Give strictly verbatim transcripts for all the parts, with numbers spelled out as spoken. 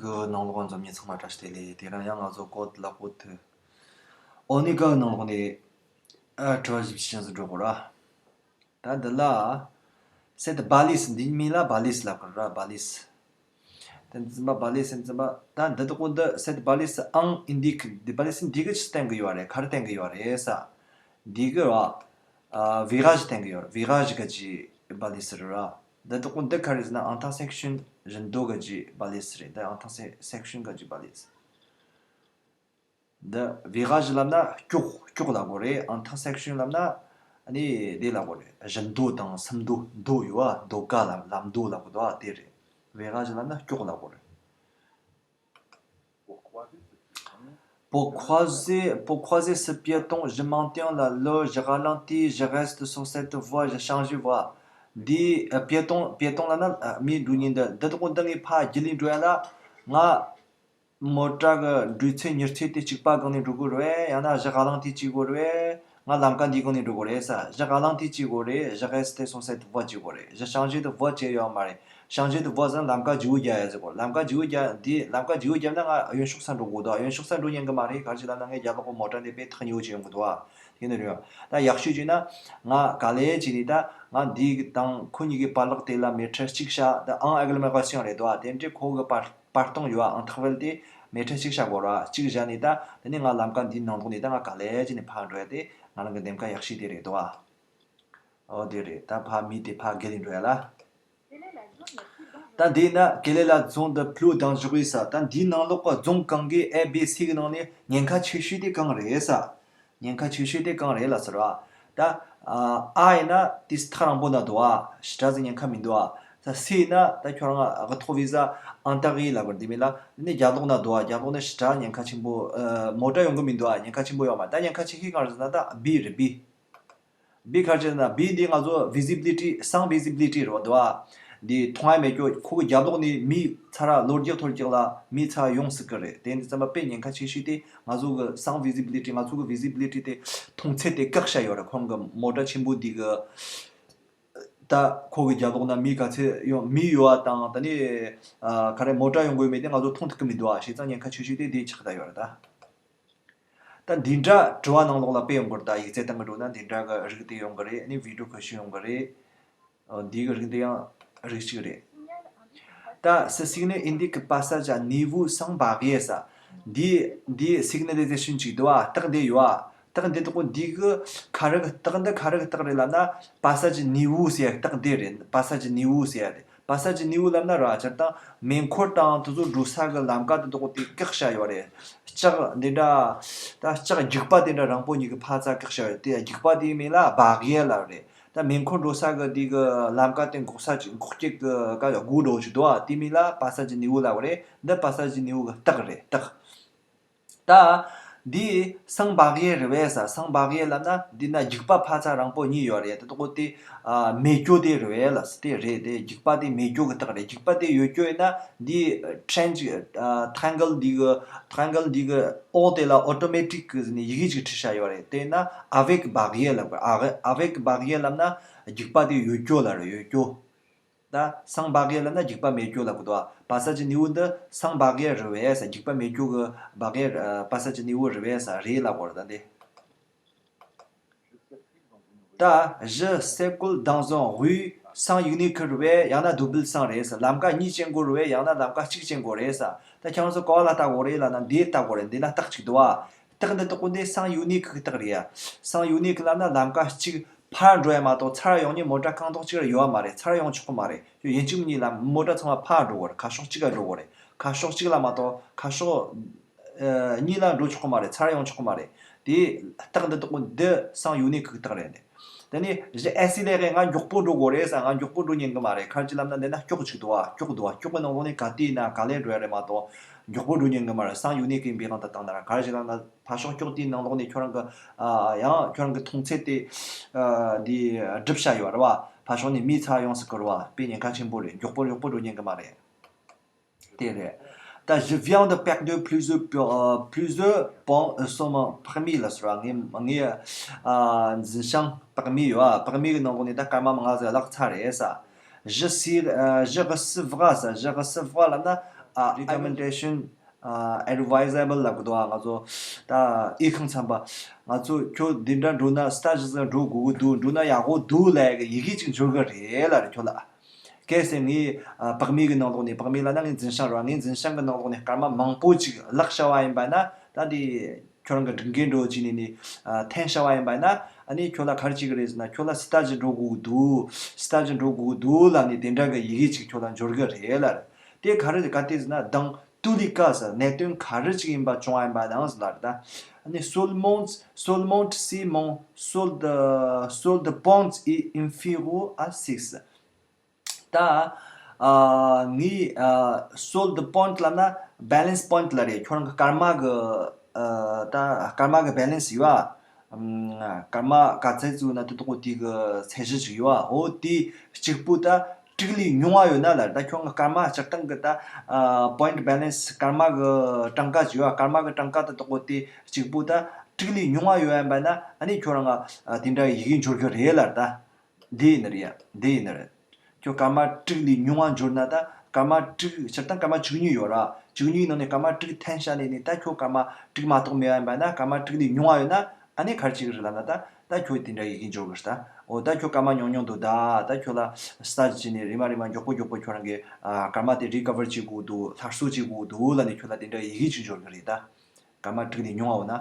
གི་ནང་ལོགས་འཛོམས་མཁན་ཚང་མ་བཀྲ་ཤིས་བདེ་ལེགས། དེ་རིང་ཡང་ང་ཚོ་ཀོ་ཌི་ལ་ཀོ་ཌི་ཨོ་ནི་ཀ་གི་ནང་ལོགས་ནས་ཨ་དྲི་བ་ཞིབ་ཕྱིན་ཟིན་འགྲོ་དགོས་ར། ད་འདི་ལ་སེད་བྷ་ལིས། འདིའི་མིང་ལ་བྷ་ལིས་ལབ་ཀྱི་ར། བྷ་ལིས། དེ་འཛིན་པ་བྷ་ལིས་ཟེར་འཛིན་པ། ད་འདི་དག་གོ་འདི་སེད་བྷ་ལིས་ཨང་ཨིན་ཌི་ཀི། འདི་བྷ་ལིས་འདི་གི་ཆི་བསྟན་གི་ཡོད་རེད། ག་རེ་བསྟན་གི་ཡོད་རེད་ས། འདི་གི་ར་ཨ་བི་ར་ཞི་བསྟན་གི་ཡོད་རེད། བི་ར་ཞི་ག་ཅི་བྷ་ལིས་རེད་ར། འདི་དག་གོ་འདི་ག་རེ་ཟེར་ན་ཨང་ཐང་སེག་ཤུན་བཞི་མདོ་ག་ཅི་བྷ་ལིས་རེད། འདི་ཨང་ཐང་སེག་ཤུན་ག་ཅི་བྷ་ལིས། འདི་བི་ར་ཞི་ལབ་ན་སྐྱོགས། སྐྱོགས་ལབ་དགོས་རེད། ཨང་ཐང་སེག་ཤུན་ལབ་ན་ཨ་ནི་འདི་ལབ་དགོས་རེད། བཞི་མདོ་དང་སུམ་མདོ། མདོ་ཡོད་ཨ། མདོ་ཀ་ལ་ལམ་མདོ་ལབ་དགོས་དོ་ཨ། དེ་རེད། བི་ར་ཞི་ལབ་ན་སྐྱོགས་ལབ་དགོས་རེད། Pour croiser, pour croiser ce piéton, je maintiens la loge, je ralentis, je reste sur cette voie, je change de voie. འདི་ཨ་པི་ཡེ་ཏོང་། པི་ཡེ་ཏོང་ལབ་ན་ཨ་མི་འགྲོ་མཁན་འདི། འདི་དག་གོ་འདི་ངས་ཕར་བརྒྱུད་ལས་འགྲོ་ཡ་ལ་ང་མོ་ཊ་གི་འགྲོས་ཚད་མྱུར་ཚད་དེ་གཅིག་པ་སྒང་ནས་འགྲོ་དགོས་རེད། ཡང་ན་བཞི་ག་ལང་ཐིག་གཅིག་དགོས་རེད། ང་ལམ་ཀ་འདིའི་སྒང་ནས་འགྲོ་དགོས་རེད་ས། བཞི་ག་ལང་ཐིག་གཅིག་དགོས་རེད། བཞི་ག་སྟེ་སོང་སེ་དུ་བ་གཅིག་དགོས་རེད། བཞི་ཤང་ཞེ་དུ་བ་བཅས་ཡོད་མ་རེད། ཤང་ཞེ་དུ་བ་ཟེར་ན་ལམ་ཀ་ཇུ་བོ་རྒྱག་ཡ་ཟེར་གོ། ལམ་ཀ་ཇུ་བོ་རྒྱག་འདི་ལམ་ཀ་ཇུ་བོ་རྒྱབ་ན་ང་གཡོན་ཕྱོགས་ས་འགྲོ་དགོས་དོ། གཡོན་ཕྱོགས་ས་འགྲོ་ཉན་གི་མ་རེད། ག་རེ་ལབ་ན་ངའི་རྒྱབ་ལོགས་གི་མོ་ཊ་འདི་དཔེ་ཐག་ཉེ་བོ་ཅིག་ཡོང་གི་འདུག་ཨ། དེ་ནི་རེད། ད་ཡག་ཤོས་བྱས་ན་ང་ག་ལེ་བྱས་ནས་ད་ང་འདི་དང་ཁོ་གཉིས་ཀྱི་བར་ལག་དེ་ལ་མེ་ཊར་གཅིག་བཞག་ད་ཨང་ཨེ་གི་ལ་མེ་ཀ་སི་ཡང་རེད་དོ། དེ་འདྲའི་ཁོ་གི་བར་བར་སྟོང་ཡོད་ཨང་ཐག་བལ་དེ་མེ་ཊར་གཅིག་བཞག་དགོས་ར། གཅིག་བཞག་ནས་ད་དེ་ནས་ང་ལམ་ཀ་འདིའི་ནང་ལོགས་ནས་ད་ང་ག་ལེ་བྱས་ནས་ཕར་འགྲོ་ཡ་དེ་ང་རང་གི་འདེམས་ཀ་ཡག་ཤོས་དེ་རེད་དོ། ཨོ་དེ་རེད། ད་ཕར་མི་དེ་ཕར་བརྒལ་ནས་འགྲོ་ཡ་ལ། ད་འདི་ན་quelle est la zone de plus dangereuse ས། ད་འདིའི་ནང་ལོགས་ཀྱི་རྫོང་གང་གི་ཨེ་བི་སི་གི་ནང་ནས་ཉེན་ཁ་ཆེ་ཤོས་དེ་གང་རེད་ས། ཉེན་ཁ་ཆེ་ཤོས་དེ་གང་རེད་ལ་ཟེར་བ། ད་ཨ་ཡིན་ན་དེ་ཐག་རིང་པོ་ན་འདུག་ཨ། ཞེ་དྲག་ཟིག་ཉེན་ཁ་མི་འདུག་ཨ། ད་སི་ཡིན་ན་ད་ཁྱོད་རང་གི་ཐོག་བི་ཟ་ཨང་ཏག་གི་ལ་གོ་འདི་མི་ལ་ནི་རྒྱབ་ལོགས་ན་འདུག་ཨ། རྒྱབ་ལོགས་ནི་ཞེ་དྲག་ཉེན་ཁ་ཆེན་པོ། མོ་ཊ་ཡོང་གི་མི་འདུག་ཨ། ཉེན་ཁ་ཆེན་པོ་ཡོད་མ་རེད། ད་ཉེན་ཁ་ཆེ་ཤོས་གང་རེད་ཟེར་ན་ད་བི་རེད། བི། བི་ག་རེ་ཟེར་ན་བི་འདི་ང་ཚོ་visibility་སང་visibility་རེད་བ་འདུག་ཨ། འདི་མཐོང་ཡ་མེད་ཀྱོ། ཁོ་གི་རྒྱབ་ལོགས་ནས་མི་ཚ་ར་ལོ་རྒྱག་ཐོར་རྒྱག་ལ་མི་ཚ་ཡོང་སྲིད་གི་རེད། དེ་འདི་ཙམ་པ་དཔེ་ཉེན་ཁ་ཆེ་ཤོས་དེ་ང་ཚོ་གི་སང་visibility། ང་ཚོ་གི་visibility་དེ་མཐོང་ཚད་དེ་བཀག་བཞག་ཡོད་རེད། ཁོང་གི་མོ་ཊ་ཆེན་པོ་འདི་གི་ད་ཁོ་གི་རྒྱབ་ལོགས་ན་མི་ག་ཚད་ཡོང་མི་ཡོད་བ་དང་ད་ནི་ཨ་ག་རེ་མོ་ཊ་ཡོང་དགོས་མེད་དེ་ང་ཚོ་མཐོང་ཐུབ་གི་མི་འདུག་ཨ། བྱས་ཙང་ཉེན་ཁ་ཆེ་ཤོས་དེ་འདི་ཆགས་བསྡད་ཡོད་རེད་ད། ད་འདི་འདྲ་དྲི་བ་ནང་ལོགས་ལ་དཔེ་ཡོང་གི་རེད། ད་ཡིག་ཚད་བཏང་གི་འགྲོ་ན་འདི་འདྲ་གི་རིགས་དེ་ཡོང་གི་རེད། ནི་video question་ཡོང་གི་རེད། ཨོ་འདི་གི་རིགས་འདི་ཡང་རིགས་གཅིག་རེད། ད་ce signe indique passage à niveau sans barrière ས། འདི་འདི་signalisation་ཅིག་འདུག་ཨ། རྟགས་འདི་ཡོད་ཨ། རྟགས་འདི་དག་འདི་གི་ག་རེ་གི་རྟགས། འདི་ག་རེ་གི་རྟགས་རེད་ལབ་ན་passage niveau་ཟེར་ཡ་རྟགས་འདི་རེད། passage niveau་ཟེར་ཡ་དེ། passage niveau་ལབ་ན་ར་སྤྱིར་བཏང་མེ་འཁོར་དང་དེ་ཚོ་འགྲོ་ས་གི་ལམ་ཀ་དེ་དག་དེ་བཀག་བཞག་ཡོད་རེད། ལྕགས་འདི་འདྲ་ད་ལྕགས་རྒྱུག་པ་དེ་འདྲ་རིང་པོ་གཉིས་ཀྱི་འཕར་རྩ་བཀག་བཞག་ཡོད་རེད། དེ་རྒྱུག་པ་དེའི་མིང་ལ་barrière་ལབ་རེད། ད་མེ་འཁོར་འགྲོ་ས་གི་དེ་གི་ལམ་ཀ་དེ་འགོག་ས་ཅིག་འགོག་སྐྱེད་གི་ཀ་སྒོ་འདྲ་བོ་ཅིག་འདུག་ཨ། དེའི་མིང་ལ་passage niveau་ལབ་རེད། འདི་passage niveau་གི་རྟགས་རེད། རྟགས། ད་འདི་sans barrière་རེད་བས་ས། sans barrière་ལབ་ན་འདི་ན་རྒྱུག་པ་འཕར་རྩ་རིང་པོ་གཉིས་ཡོད་རེད། དེ་དག་དེ་ཨ་མེད་རྒྱུ་དེ་རེད་བས་ལ། དེ་རེད། དེ་རྒྱུག་པ་དེ་མེད་རྒྱུ་གི་རྟགས་རེད། རྒྱུག་པ་དེ་ཡོད་རྒྱུ་ཡིན་ན་འདི་ཊེན་ཨ་ཊེང་གལ་འདི་གི་ཊེང་གལ་འདི་གི་འོག་དེ་ལ་automatic་གི་ཟེར་ནས་ཡི་གེ་ཅིག་བྲིས་བཞག་ཡོད་རེད། དེ་ན་avec barrière་ལབ་དགོས། ཨ་avec barrière་ལབ་ན་རྒྱུག་པ་དེ་ཡོད་རྒྱུ་ལ་རེད། ཡོད་རྒྱུ། ད་sans barrière་ལབ་ན་རྒྱུག་པ་མེད་རྒྱུ་ལབ་དགོས་འདུག་ཨ། passage niveau་འདི་sans barrière་རེད་བས་ས། རྒྱུག་པ་མེད་རྒྱུ་གི་barrière་ཨ་passage niveau་རེད་བས་ས། རེད་ལབ་དགོས་རེད་ད་འདི། ད་je circule dans une rue sens unique་རེད་བས། ཡང་ན་double sens་རེད་ས། ལམ་ཀ་གཉིས་ཅན་དགོས་རེད་བས། ཡང་ན་ལམ་ཀ་གཅིག་ཅན་དགོས་རེད་ས། ད་ཁྱེད་རང་ཚོ་ག་བ་ལ་ལྟ་དགོས་རེད་ལབ་ན་འདི་ལྟ་དགོས་རེད། འདི་ན་རྟགས་གཅིག་འདུག་ཨ། རྟགས་འདི་དག་པོ་འདི་sens unique་གི་རྟགས་རེད་ཡ། sens unique་ལབ་ན་ལམ་ཀ་གཅིག་ཕར་འགྲོ་ཡ་མ་གཏོགས་ཚུར་ཡོང་ཉེན་མོ་ཊ་རྐང་ཐོག་གཅིག་ར་ཡོད་མ་རེད། ཚུར་ཡོང་ཆོག་གི་མ་རེད། ཡིན་གཅིག་མིན་གཉིས་ལ་མོ་ཊ་ཚང་མ་ཕར་འགྲོ་དགོས་རེད། ཁ་ཕྱོགས་གཅིག་ལ་འགྲོ་དགོས་རེད། ཁ་ཕྱོགས་གཅིག་ལ་མ་གཏོགས་ཁ་ཕྱོགས་ཨ་གཉིས་ལ་འགྲོ་ཆོག་གི་མ་རེད། ཚུར་ཡོང་ཆོག་གི་མ་རེད། དེ་རྟགས་འདི་དག་པོ་འདི་sens unique་གི་རྟགས་རེད། དེ་ནས་je accélère་ང་མགྱོགས་པོ་འགྲོ་དགོས་རེད་ས། ང་མགྱོགས་པོ་འགྲོ་ཉན་གི་མ་རེད། ག་རེ་ལབ་ན་འདི་ན་སྐྱོགས་གཅིག་འདུག་ཨ། སྐྱོགས་འདུག་ཨ། སྐྱོགས་གི་ནང་ལོགས་ནས་ག་དུས་ཡིན་ན་ག་ལེར་འགྲོ་ཡ་རེད་མ་གཏོགས་མགྱོགས་པོ་འགྲོ་ཉན་གི་མ་རེད། sens unique་གི་འབའི་དབང་དུ་བཏང་ན་ར། ག་རེ་ལབ་ན་ཕར་ཕྱོགས་སྐྱོགས་དེའི་ནང་ལོགས་ནས་ཁྱོད་རང་གི་ཨ་ཡང་ཁྱོད་རང་གི་མཐོང་ཚད་དེ་ཨ་འདི་སྒྲུབ་བྱ་ཡོད་རེད་བ། ཕར་ཕྱོགས་ནས་མི་ཚུར་ཡོང་སྲིད་ཀྱི་རེད་བ། དཔེ་ཉེན་ཁ་ཆེན་པོ་རེད། མགྱོགས་པོ་མགྱོགས་པོ་འགྲོ་ཉན་གི་མ་རེད། དེ་རེད། ད་je viens de perdre plusieurs pu- ཨ་plusieurs points sur mon permis་ལ་ཟེར་བ། ངའི་ངའི་ཨ་འཛིན་བྱང་permis་ཡོད་ཨ། permis་གི་ནང་ལོགས་ནས་ད་སྐར་མ་མང་ང་ཟིག་བརླག་ཚར་རེད་ས། Je suis ཨ་je recevrai་ས། Je recevrai་ལབ་ན་ ཨ། recommendation ཨ། advisable ལབ་གི་འདུག་ཨ། ང་ཚོ་ད་འོས་ཁང་ཚན་པ། ང་ཚོ་ཁྱོད་འདི་འདྲ་འགྲོ་ན་སྟ་ཇི་ཟིག་འགྲོ་དགོས་ཀྱི་འདུག་འགྲོ་ན་ཡག་པོ་འདུག་ལབ་གི་ཡི་གེ་ཅིག་འབྱོར་གི་རེད་ལབ་རེད་ཁྱོད་ལ། གལ་སྲིད་ངས་ཨ། བག་མེད་ཀྱི་ནང་ལོགས་ནས། བག་མེད་ལབ་ན་ངའི་འཛིན་བྱང་རེད་བ། ངའི་འཛིན་བྱང་གི་ནང་ལོགས་ནས་སྐར་མ་མང་པོ་ཅིག་བརླག་བྱ་བ་ཡིན་པ་ན། ད་དེ་ཁྱོད་རང་གི་སྒྲིག་འགལ་འགྲོ་བྱས་ནས་ནས་ཨ། འཐེན་བྱ་བ་ཡིན་པ་ན། ཨ་ནི་ཁྱོད་ལ་ག་རེ་བྱེད་ཀྱི་རེད་ཟེར་ན། ཁྱོད་ལ་སྟ་ཇི་འགྲོ་དགོས་ཀྱི་འདུག་སྟ་ཇི་འགྲོ་དགོས་ཀྱི་འདུག་ལབ་ནས་དེ་འདྲ་གི་ཡི་གེ་ཅིག་ཁྱོད་ལ་འབྱོར་གི་རེད་ལབ་རེད། དེ་ག་རེ་ག་དེ་ཟེར་ན། dans tous les cas ཟེར། གནད་དོན་ག་རེ་ཅིག་ཡིན་པ། བྱུང་བ་ཡིན་པ་དང་ཟེར་ལབ་རེད་ད། ཨ་ནི་seulement, seulement si mon solde, solde pointe est inférieur à six. ད་ཨ། ངའི་ཨ། solde pointe ལབ་ན་balance point ལབ་རེད། ཁྱོད་རང་གི་སྐར་མ་གི་ཨ། ད་སྐར་མ་གི་balance ཡོད་ཨ། ཨམ། སྐར་མ་ག་ཚད་ཙམ་ཡོད་ན་དེ་དག་དེ་གི་ཚད་གཞི་ཅིག་ཡོད་ཨ། འོ་དེ་གཅིག་པུ་ད་དྲུག་ལས་ཉུང་བ་ཡོད་ན་ལབ་རེད། ད་ཁྱོད་རང་གི་སྐར་མ་སྤྱིར་བཏང་གི་ད་ཨ། point balance སྐར་མ་གི་གྲངས་ཀ་ཅིག་ཡོད་ཨ། སྐར་མ་གི་གྲངས་ཀ་དེ་དག་དེ་གཅིག་པུ་ད་དྲུག་ལས་ཉུང་བ་ཡོད་ཡིན་པ་ན། ཨ་ནི་ཁྱོད་རང་གི་ཨ། དེ་འདྲ་ཡི་གེ་འབྱོར་གི་རེད་ལབ་རེད་ད། འདི་ཡིན་ནི་རེད་ཡ། འདི་ཡིན་ནི་རེད། ཁྱོད་སྐར་མ་དྲུག་ལས་ཉུང་བ་འབྱོར་ན། ད་སྐར་མ་དྲུག་སྤྱིར་བཏང་སྐར་མ་བཅུ་གཉིས་ཡོད་ར། བཅུ་གཉིས་ནང་ནས་སྐར་མ་དྲུག་འཐེན་བྱས་ནས་ནི། ད་ཁྱོད་སྐར་མ་དྲུག་མ་གཏོགས་མེད་པ་ཡིན་པ་ན། སྐར་མ་དྲུག་ལས་ཉུང་བ་ཡོད་ན། ཨ་ནི་ག་རེ་བྱེད་ཀྱི་རེད་ལབ་ན། ད་ད་ཁྱོད་དེ་འདྲ་ཡི་གེ་འབྱོར་གི་རེད་ད། འོ་ད་ཁྱོད་སྐར་མ་ཉུང་ཉུང་འདུག་ད་ད་ཁྱོད་ལ་སྟ་ཇི་བྱས་ནས་རེམ་མ་རེམ་མ་མགྱོགས་པོ་མགྱོགས་པོ་ཁྱོད་རང་གི་ཨ། སྐར་མ་དེ་རི་ཀ་བར་བྱེད་དགོས་འདུག་སླར་གསོ་བྱེད་དགོས་འདུག་ལབ་ནས་ཁྱོད་ལ་དེ་འདྲ་ཡི་གེ་ཅིག་འབྱོར་གི་རེད་ད། སྐར་མ་དྲུག་ལས་ཉུང་བ་ཡོད་ན།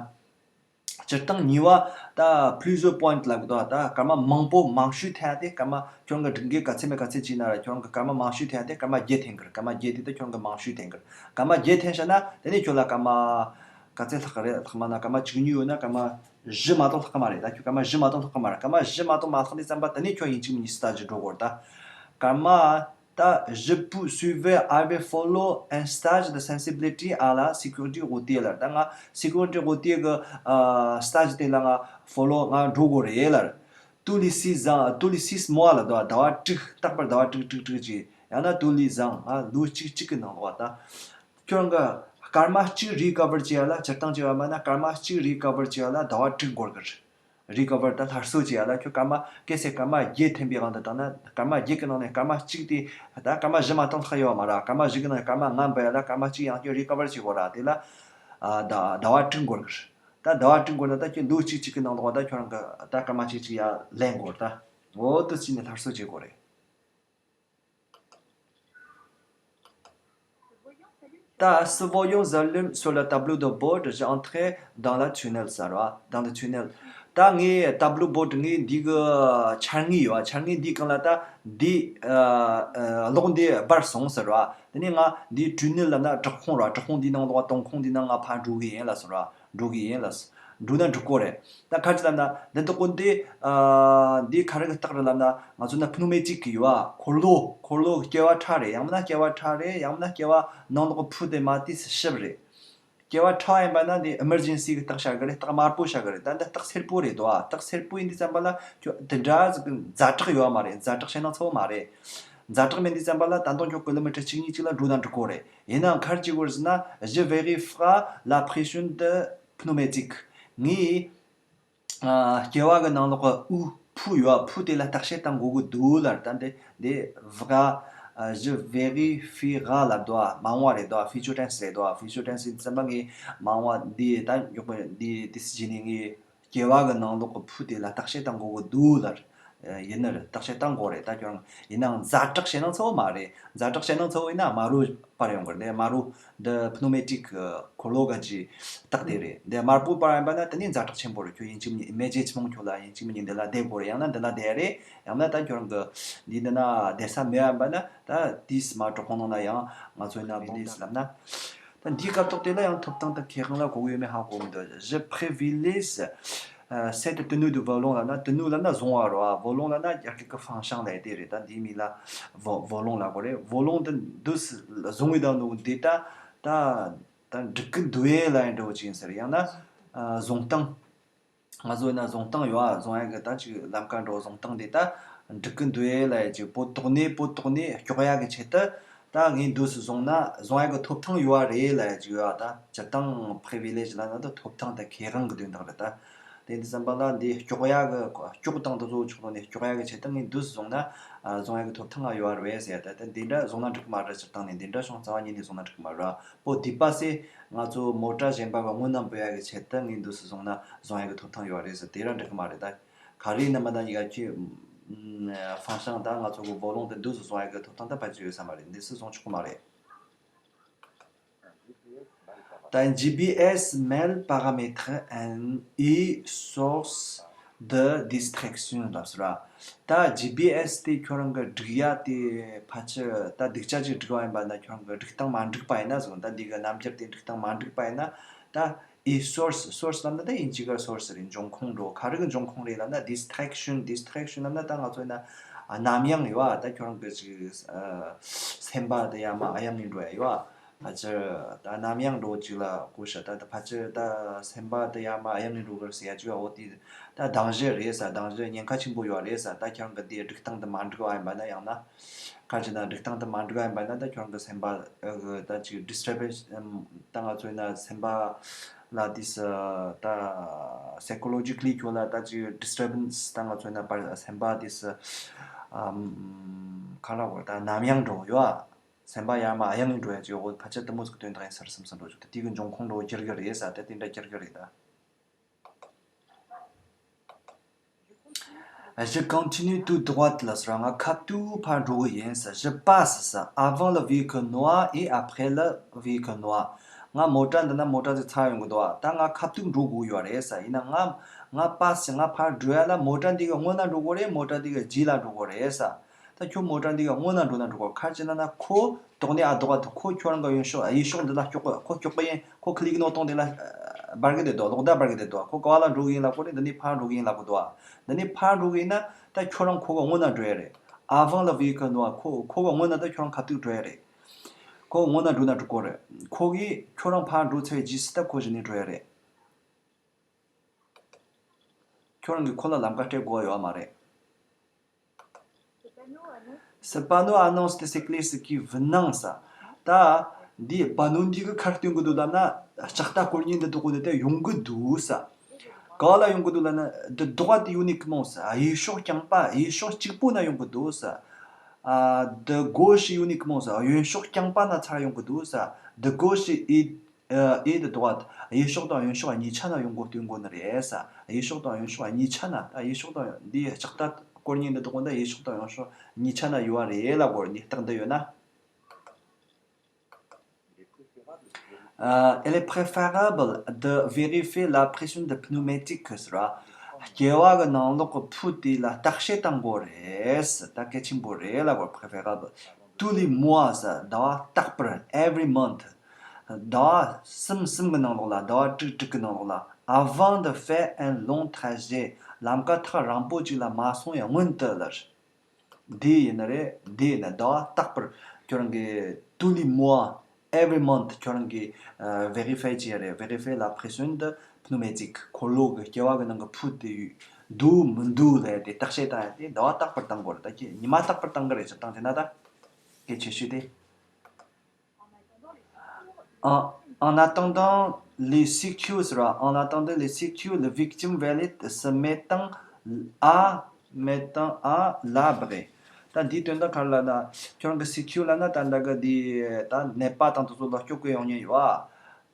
སྤྱིར་བཏང་ཉེས་པ་ད་plusieurs points ལབ་གི་འདུག་ད་སྐར་མ་མང་པོ་མང་ཤོས་འཐེན་ཏེ། སྐར་མ་ཁྱོད་རང་གི་སྒྲིག་འགལ་ག་ཚད་མེད་ག་ཚད་ཅིག་ན་ར། ཁྱོད་རང་གི་སྐར་མ་མང་ཤོས་འཐེན་ཏེ། སྐར་མ་བརྒྱད་འཐེན་གི་རེད། སྐར་མ་བརྒྱད་དེ་ད་ཁྱོད་རང་གི་མང་ཤོས་འཐེན་གི་རེད། སྐར་མ་བརྒྱད་འཐེན་བྱས་ན་དེ་ནས་ཁྱོད་ལ་སྐར་མ་ག་ཚད་ལྷག་གི་རེད། ལྷག་མ་ན་སྐར་མ་བཅུ་གཉིས་ཡོད་ན་སྐར་མ་བཞི་མ་གཏོགས་ལྷག་གི་མ་རེད། ད་ཁྱོད་སྐར་མ་བཞི་མ་གཏོགས་ལྷག་གི་མ་རེད། སྐར་མ་བཞི་མ་གཏོགས་མ་ལྷག་དུས་ཙམ་པ་དེ་ནས་ཁྱོད་ཡིན་གཅིག་མིན་གཉིས་སྟ་ཇི་འགྲོ་དགོས་རེད་ད། སྐར་མ། ད je peux suivre avec follow un stage de sensibilité à la sécurité routière ལབ། ད་ང་sécurité routière གི་ཨ། སྟ་ཇི་དེ་ལ་ང་follow ང་འགྲོ་དགོས་རེད་ལབ། tous les six ans, tous les six mois ལབ་འདུག་ཟླ་བ་དྲུག་རྟག་པར་ཟླ་བ་དྲུག་དྲུག་དྲུག་ཅིག་ཡང་ན་tous les ans ང་ལོ་གཅིག་གཅིག་གི་ནང་ལོགས་ད། ཁྱོད་རང་གི་སྐར་མ་གཅིག་རི་ཀ་བར་བྱེད་ཡ་ལ། སྤྱིར་བཏང་བྱེད་པ་མ་ན་སྐར་མ་གཅིག་རི་ཀ་བར་བྱེད་ཡ་ལ་ཟླ་བ་དྲུག་འགོར་གི་རེད། རི་ཀ་བར་ད་སླར་གསོ་བྱེད་ཡ་ལ་ཁྱོད་སྐར་མ་གལ་སྲིད་སྐར་མ་བརྒྱད་འཐེན་པའི་དབང་དུ་བཏང་ན། སྐར་མ་བརྒྱད་ཀྱི་ནང་ནས་སྐར་མ་གཅིག་དེ། ད་སྐར་མ་བཞི་མ་གཏོགས་ལྷག་ཡོད་མ་རེད། སྐར་མ་བཞི་གི་ནང་ནས་སྐར་མ་ལྔ་འབུད་ཡ་ལ་སྐར་མ་གཅིག་ཡང་ཁྱོད་རི་ཀ་བར་བྱེད་དགོས་ར། དེ་ལ་ཨ། ཟླ་ཟླ་བ་དྲུག་འགོར་གི་རེད། ད་ཟླ་བ་དྲུག་འགོར་ན་ད་ཁྱོད་ལོ་གཅིག་གཅིག་གི་ནང་ལོགས་ད་ཁྱོད་རང་གི་ད་སྐར་མ་གཅིག་གཅིག་ཡར་ལེན་དགོས་རེད་ད། འོ་དེ་བྱས་ནས་སླར་གསོ་བྱེད་དགོས་རེད། ད་si voyons allume sur le tableau de bord, j'entre dans la tunnel ཟེར་བ། dans le tunnel. ད་ངའི་tableau bord ངའི་འདི་གི་འཆར་ངོས་ཡོད་བ། འཆར་ངོས་འདི་སྒང་ལ་ད་འདི་ཨ། ཨ། གློག་འདི་འབར་སོང་ཟེར་བ། དེ་ནས་ང་འདི་tunnel ལབ་ན་བྲག་ཁུང་ར། བྲག་ཁུང་འདི་ནང་ལོགས་དོང་ཁུང་འདི་ནང་ང་ཕར་འགྲོ་གི་ཡིན་ལབ་ཟེར་བ། འགྲོ་གི་ཡིན་ལབ། འགྲོ་ན་འགྲིག་གོ་རེད། ད་ག་རེ་ལབ་ན་འདི་འདི་ཀུན་འདི་ཨ། འདི་ག་རེ་གི་རྟགས་རེད་ལབ་ན། ང་ཚོ་ན་pneumatique གི་ཡོད་ཨ། འཁོར་ལོ། འཁོར་ལོ་གི་སྐྱེ་བ་ཕྲ་རེད། ཡང་མིན་ན་སྐྱེ་བ་ཕྲ་རེད། ཡང་མིན་ན་སྐྱེ་བ་ནང་ལོགས་ཕུ་དེ་མ་དེ་སི་ཤིབ་རེད། སྐྱེ་བ་ཕྲ་ཡིན་པ་ན་འདི་emergency གི་རྟགས་བྱ་གི་རེད། རྟགས་དམར་པོ་བྱ་གི་རེད། ད་འདི་རྟགས་སེར་པོ་རེད་དོ་ཨ། རྟགས་སེར་པོ་ཡིན་དུས་ཙམ་པ་ལ་ཁྱོད་དེ་འདྲ་ཟིག་གི་ཛ་དྲག་ཡོད་མ་རེད། ཛ་དྲག་བྱས་ན་ཚ་བོ་མ་རེད། ཛ་དྲག་མིན་དུས་ཙམ་པ་ལ་ད་དུང་ཁྱོད་ཀི་ལོ་མི་ཊར་གཅིག་གཉིས་གཅིག་ལ་འགྲོ་ན་འགྲིག་གོ་རེད། ཡིན་ནའང་ག་རེ་བྱེད་དགོས་རེད་ཟེར་ན། je vérifie la pression de pneumatique. ངས་ཨ། སྐྱེ་བ་གི་ནང་ལོགས་ཀྱི་དབུགས་ཕུ་ཡོད་ཨ། ཕུ་དེ་ལ་བརྟག་དཔྱད་བཏང་དགོས་ཀྱི་འདུག་ལབ། ད་འདི་འདི་ཝ་ཨ། je vérifie ལབ་འདུག་ཨ། མ་འོངས་པ་རེད་འདུག་ཨ། future tense རེད་འདུག་ཨ། future tense ཡིན་ཙམ་པ་ངས་མ་འོངས་པ་འདི་ད་མགྱོགས་པོ་འདི་དུས་སུ་བྱས་ནས་ངས་སྐྱེ་བ་གི་ནང་ལོགས་ཀྱི་ཕུ་དེ་ལ་བརྟག་དཔྱད་བཏང་དགོས་ཀྱི་འདུག་ལབ། ཡིན་ནི་རེད། བརྟག་དཔྱད་བཏང་དགོས་རེད། ད་ཁྱོད་རང་ཡིན་ནའང་ཛ་དྲག་བྱས་ན་ཚ་བོ་མ་རེད། ཛ་དྲག་བྱས་ན་ཚ་བོ་ཡིན་ན་དམར་པོ་འབར་ཡོང་གི་རེད། དམར་པོ་འདི་pneumatique འཁོར་ལོ་ག་ཅི་རྟགས་དེ་རེད། འདི་དམར་པོ་འབར་ཡིན་པ་ན་དེ་ནི་ཛ་དྲག་ཆེན་པོ་རེད། ཁྱོད་ཡིན་གཅིག་མིན་གཉིས་མེ་ལྕེ་ཆི་མོ་ཁྱོད་ལ་ཡིན་གཅིག་མིན་གཉིས་འདི་ལ་བསྡད་དགོས་རེད། ཡང་ན་འདི་ལ་བསྡད་རེད། ཡང་ན་ད་ཁྱོད་རང་གི་འདི་འདི་ན་བསྡད་ས་མེད་པ་ཡིན་པ་ན། ད་དེས་མ་གྲོགས་ཁོང་ནང་ན་ཡང་ང་ཚོ་ཡིན་ན་མི་ལས་ལབ་ན། ད་འདིའི་སྐབས་ཐོག་དེ་ལ་ཡང་ཐོབ་ཐང་དང་ཁེ་དབང་ལ་གོ་གི་ཡོད་མེད་ཧ་གོ་མི་འདུག Je privilège cette tenue de volant ལབ་ན། tenue ལབ་ན་བཟུང་བ་རེད་བ། volant ལབ་ན་རྒྱ་སྐད་ཀྱི་方向ལབ་དེ་རེད། ད་འདིའི་མིང་ལ་vo- volant ལབ་དགོས་རེད། volant འདི་འདུག་སེ་བཟུང་བའི་དང་ནུ་འདི་ད་ད་ད་འགྲིག་གི་འདུག་ཨེ་ལབ་ཡ་འདྲ་བོ་ཅིག་ཡིན་ས་རེད། ཡང་ན་ཨ་བཟུང་སྟངས། ང་ཚོ་ཡིན་ན་བཟུང་སྟངས་ཡོད་ཨ། བཟུང་ཡ་གི་ད་ཅིག་ལམ་ཀ་འགྲོ་བཟུང་སྟངས་དེ་ད་འགྲིག་གི་འདུག་ཨེ་ལབ་ཡ་ཅིག་པོ་དོག་ནས་པོ་དོག་ནས་སྐྱོག་ཡ་གི་ཆེད་དུ། ད་ངས་འདུག་སེ་བཟུང་ན་བཟུང་ཡ་གི་ཐོབ་ཐང་ཡོད་པ་རེད་ལབ་ཡ་ཅིག་ཡོད་ཨ། ད་སྤྱིར་བཏང་privilège ལབ་ན་ད་ཐོབ་ཐང་དང་ཁེ་དབང་གི་དོན་དག་རེད་ད། དེ་འདི་བསམ་པ་ལ་འདི་སྐྱོག་ཡག་གི་སྐྱོག་དང་དེ་ཚོ་ཆོག་ནས་སྐྱོག་ཡག་གི་ཆེད་དུ་ངས་འདུག་སེ་བཟུང་ན་ཨ་བཟུང་ཡག་གི་ཐོབ་ཐང་ང་ཡོད་རེད་ཟེར། ད་ལྟ་འདི་འདྲ་བཟུང་ན་འགྲིག་གི་མ་རེད། སྤྱིར་བཏང་ནས་འདི་འདྲ་བྱུང་རྩ་བ་ཉིད་ནས་བཟུང་ན་འགྲིག་གི་མ་རེད། པོ་དུས་པ་སེ་ང་ཚོ་མོ་ཊ་གཞན་པ་གི་སྔོན་ན་འབུད་ཡག་གི་ཆེད་དུ་ངས་འདུག་སེ་བཟུང་ན་བཟུང་ཡག་གི་ཐོབ་ཐང་ཡོད་རེད་ཟེར། དེ་ར་འགྲིག་གི་མ་རེད། ད་ག་རེ་ཡིན་ན་མ་ད་ཉི་ག་ཁྱི་ཧྥང་ཤང་ད་ང་ཚོ་གི་བོ་ལོང་དེ་འདུག་སེ་བཟུང་ཡག་གི་ཐོབ་ཐང་ད་ཕལ་ཆེར་ཡོད་ས་མ་རེད། འདུག་སེ་བཟུང་ཆོག་གི་མ་རེད། ད་G P S mal paramétré, un est source de distraction ལབ་སོང་ར། ད་G P S དེ་ཁྱོད་རང་གི་སྒྲིག་ཡ་དེ་ཕལ་ཆེར་ད་སྡིག་ཆ་ཅིག་སྒྲིག་པ་ཡིན་པ་ན་ཁྱོད་རང་གི་སྒྲིག་སྟངས་མ་འགྲིག་པ་ཡིན་ན་ཟེར། ད་འདི་གི་རྣམ་འགྱུར་དེ་སྒྲིག་སྟངས་མ་འགྲིག་པ་ཡིན་ན་ད་ཨི་source, source ལབ་ན་ད་དབྱིན་ཇི་གི་source རེད། འབྱུང་ཁུངས་འགྲོ། ག་རེ་གི་འབྱུང་ཁུངས་རེད་ལབ་ན་distraction, distraction ལབ་ན་ད་ང་ཚོ་ན་རྣམ་གཡེང་ཡོད་ཨ། ད་ཁྱོད་རང་གི་ཅིག་སེམས་པ་དེ་ཡ་མ་གཡེང་ནས་འགྲོ་ཡ་ཡོད་ཨ། ཕལ་ཆེར་ད་རྣམ་གཡེང་འགྲོ་ཅིག་ལ་གོ་ཤ་ད་ད་ཕལ་ཆེར་ད་སེམས་པ་དེ་ཡ་མ་གཡེང་ནས་འགྲོ་གི་ཟེར་ཡ་ཅིག་ཡོད། འོ་དེ་ད་སྡང་ཞེན་རེད་ས། སྡང་ཞེན་ཉེན་ཁ་ཆེན་པོ་ཡོད་རེད་ས། ད་ཁྱོད་རང་གི་དེ་སྒྲིག་སྟངས་དེ་མ་འགྲིག་པ་ཡིན་པ་ན་ཡང་ན། ག་ཅི་ན་སྒྲིག་སྟངས་དེ་མ་འགྲིག་པ་ཡིན་པ་ན་ད་ཁྱོད་རང་གི་སེམས་པ་ཨ་གི་ད་ཅིག་disturbance ད་ང་ཚོ་ཡིན་ན་སེམས་པ་ལ་དེ་ས་ད་psychologically ཁྱོད་ལ་ད་ཅིག་disturbance ད་ང་ཚོ་ཡིན་ན་པར་སེམས་པ་དེ་ས་ཨམ་ག་ལ་བར་ད་ནམ་ཡང་འགྲོ་ཡོད་ཨ། སེམས་པ་ཡར་མར་གཡེང་ནས་འགྲོ་ཡ་ཅིག་འོ་ཕལ་ཆེར་དེ་མོ་ཟིག་དོན་དག་ཡིན་ས་རེད་བསམ་བསམ་འགྲོ་བྱུང་། ད་དེ་གི་འབྱུང་ཁུངས་འགྲོ་འགྱུར་གི་རེད་ས། ད་དེ་འདྲ་འགྱུར་གི་རེད་ད། Je continue tout droit ལ་ཟེར་ང་ཁ་ཐུག་ཕར་འགྲོ་གི་ཡིན་ས། Je passe ས། Avant le véhicule noir et après le véhicule noir. ང་མོ་ཊ་འདི་ན་མོ་ཊ་ཅིག་ཚར་ཡོང་གི་འདུག་ཨ། ད་ང་ཁ་ཐུག་འགྲོ་དགོས་ཡོད་རེད་ས། ཡིན་ན་ང་ང་passe ང་ཕར་འགྲོ་ཡ་ལ་མོ་ཊ་འདི་གི་སྔོན་ན་འགྲོ་དགོས་རེད། མོ་ཊ་འདི་གི་རྗེས་ལ་འགྲོ་དགོས་རེད་ས། ད་ཁྱོད་མོ་ཊ་འདི་གི་སྔོན་ན་འགྲོ་ན་འགྲོ་གོ། ག་ཅི་ན་ན་ཁོ་དོག་ནས་ཨ་དོག་ཨ་དོག་ཁོ་ཁྱོད་རང་གི་གཡོན་ཕྱོགས་གཡས་ཕྱོགས་འདི་ལ་སྐྱོག་གི། ཁོ་སྐྱོག་གི་ཡིན། ཁོ་ཁི་ལིག་ནོ་གཏོང་དེ་ལ་འབར་གི་དེ་དོ། ལོག་ད་འབར་གི་དེ་དོ། ཁོ་ག་བ་ལ་འགྲོ་གི་ཡིན་ལབ་གོ་རེད། འདི་ནས་ཕར་འགྲོ་གི་ཡིན་ལབ་གོ་དོ། འདི་ནས་ཕར་འགྲོ་གི་ཡིན་ན་ད་ཁྱོད་རང་ཁོ་གི་སྔོན་ན་འགྲོ་ཡ་རེད། Avant le véhicule noir ཁོ་ཁོ་གི་སྔོན་ན་ད་ཁྱོད་རང་ཁ་ཐུག་འགྲོ་ཡ་རེད། ཁོ་སྔོན་ན་འགྲོ་ན་འགྲོ་གོ་རེད། ཁོ་གིས་ཁྱོད་རང་ཕར་འགྲོ་ཚར་བའི་རྗེས་སུ་ད་ཁོ་གཞི་ནས་འགྲོ་ཡ་རེད། ཁྱོད་རང་གིས་ཁོ་ལ་ལམ་ཁ་སྤྲད་དགོས་ཡོད་མ་རེད། Ce panneau annonce des cyclistes qui viennent ས། ད་འདི་པ་ནོ་འདི་གི་ཁར་སྟོན་གི་འདུག་ལབ་ན་ལྕགས་རྟ་སྐོར་གཉིས་འདི་འདུག་གོ་ནི་དེ་ཡོང་གི་འདུག་ས། ག་ལ་ཡོང་གི་འདུག་ལབ་ན་de droite uniquement ས། གཡས་ཕྱོགས་རྐྱང་པ་གཡས་ཕྱོགས་གཅིག་པོ་ན་ཡོང་གི་འདུག་ས། ཨ་de gauche uniquement ས། གཡོན་ཕྱོགས་རྐྱང་པ་ན་ཚར་ཡོང་གི་འདུག་ས། De gauche et ཨེ་དེ་འདུག་ག་གཡས་ཕྱོགས་དང་གཡོན་ཕྱོགས་གཉིས་ཆ་ན་ཡོང་སྒོ་སྟོན་དགོས་ནི་རེད་ས། གཡས་ཕྱོགས་དང་གཡོན་ཕྱོགས་གཉིས་ཆ་ན་ད་གཡས་ཕྱོགས་དང་འདི་ལྕགས་རྟ་སྐོར་གཉིས་འདི་འདུག་ག་འདི་གཡས་ཕྱོགས་དང་གཡོན་ཕྱོགས་གཉིས་ཆ་ན་ཡོད་རེད་ལབ་དགོས་རེད། འདི་རྟགས་འདི་ཡོད་ན། Euh, il est préférable de vérifier la pression de pneumatique ཟེར་བ། སྐྱེ་བ་གི་ནང་ལོགས་ཀྱི་ཕུད་དེ་ལ་བརྟག་དཔྱད་གཏང་དགོས་རེད། ད་གལ་ཆེན་པོ་རེད་ལབ་དགོས། Préférable tous les mois ཟེར་ཟླ་བ་རྟག་པར། Every month ཟླ་བ་གསུམ་གསུམ་གྱི་ནང་ལོགས་ལ། ཟླ་བ་དྲུག་དྲུག་གི་ནང་ལོགས་ལ། Avant de faire un long trajet ལམ་ཀ་ཐག་རིང་པོ་ཅིག་ལ་མ་སོང་ཡ་སྔོན་དུ་ལར། འདི་ཡིན་ན་རེད། འདི་ཡིན་ན་ཟླ་བ་རྟག་པར་ཁྱོད་རང་གི་tous les mois, every month ཁྱོད་རང་གི་vérifier བྱེད་ཡ་རེད། Vérifier la pression de pneumatique འཁོར་ལོ་གི་སྐྱེ་བ་གི་ནང་གི་ཕུད་དེ་འདུག་མི་འདུག་ལབ་ཡ་དེ་བརྟག་དཔྱད་བཏང་ཡ་དེ་ཟླ་བ་རྟག་པར་བཏང་དགོས་རེད། ད་ཁྱེད་ཉི་མ་རྟག་པར་བཏང་གི་རེད། ཅིག་བཏང་དེ་ན་ད་གལ་ཆེ་ཤོས་དེ། En, en attendant les secours ཟེར་བ། En attendant les secours, la victime valide se mettant à, mettant à l'abri. ད་འདིའི་དོན་དག་ག་རེ་ལབ་ན། ཁྱོད་རང་གི་secours ལབ་ན་ད་ལྟ་གི་འདི་ད་ནད་པ་དང་དེ་ཚོ་ལ་སྐྱོབ་གི་ཡོང་མཁན་ཡོད་ཨ།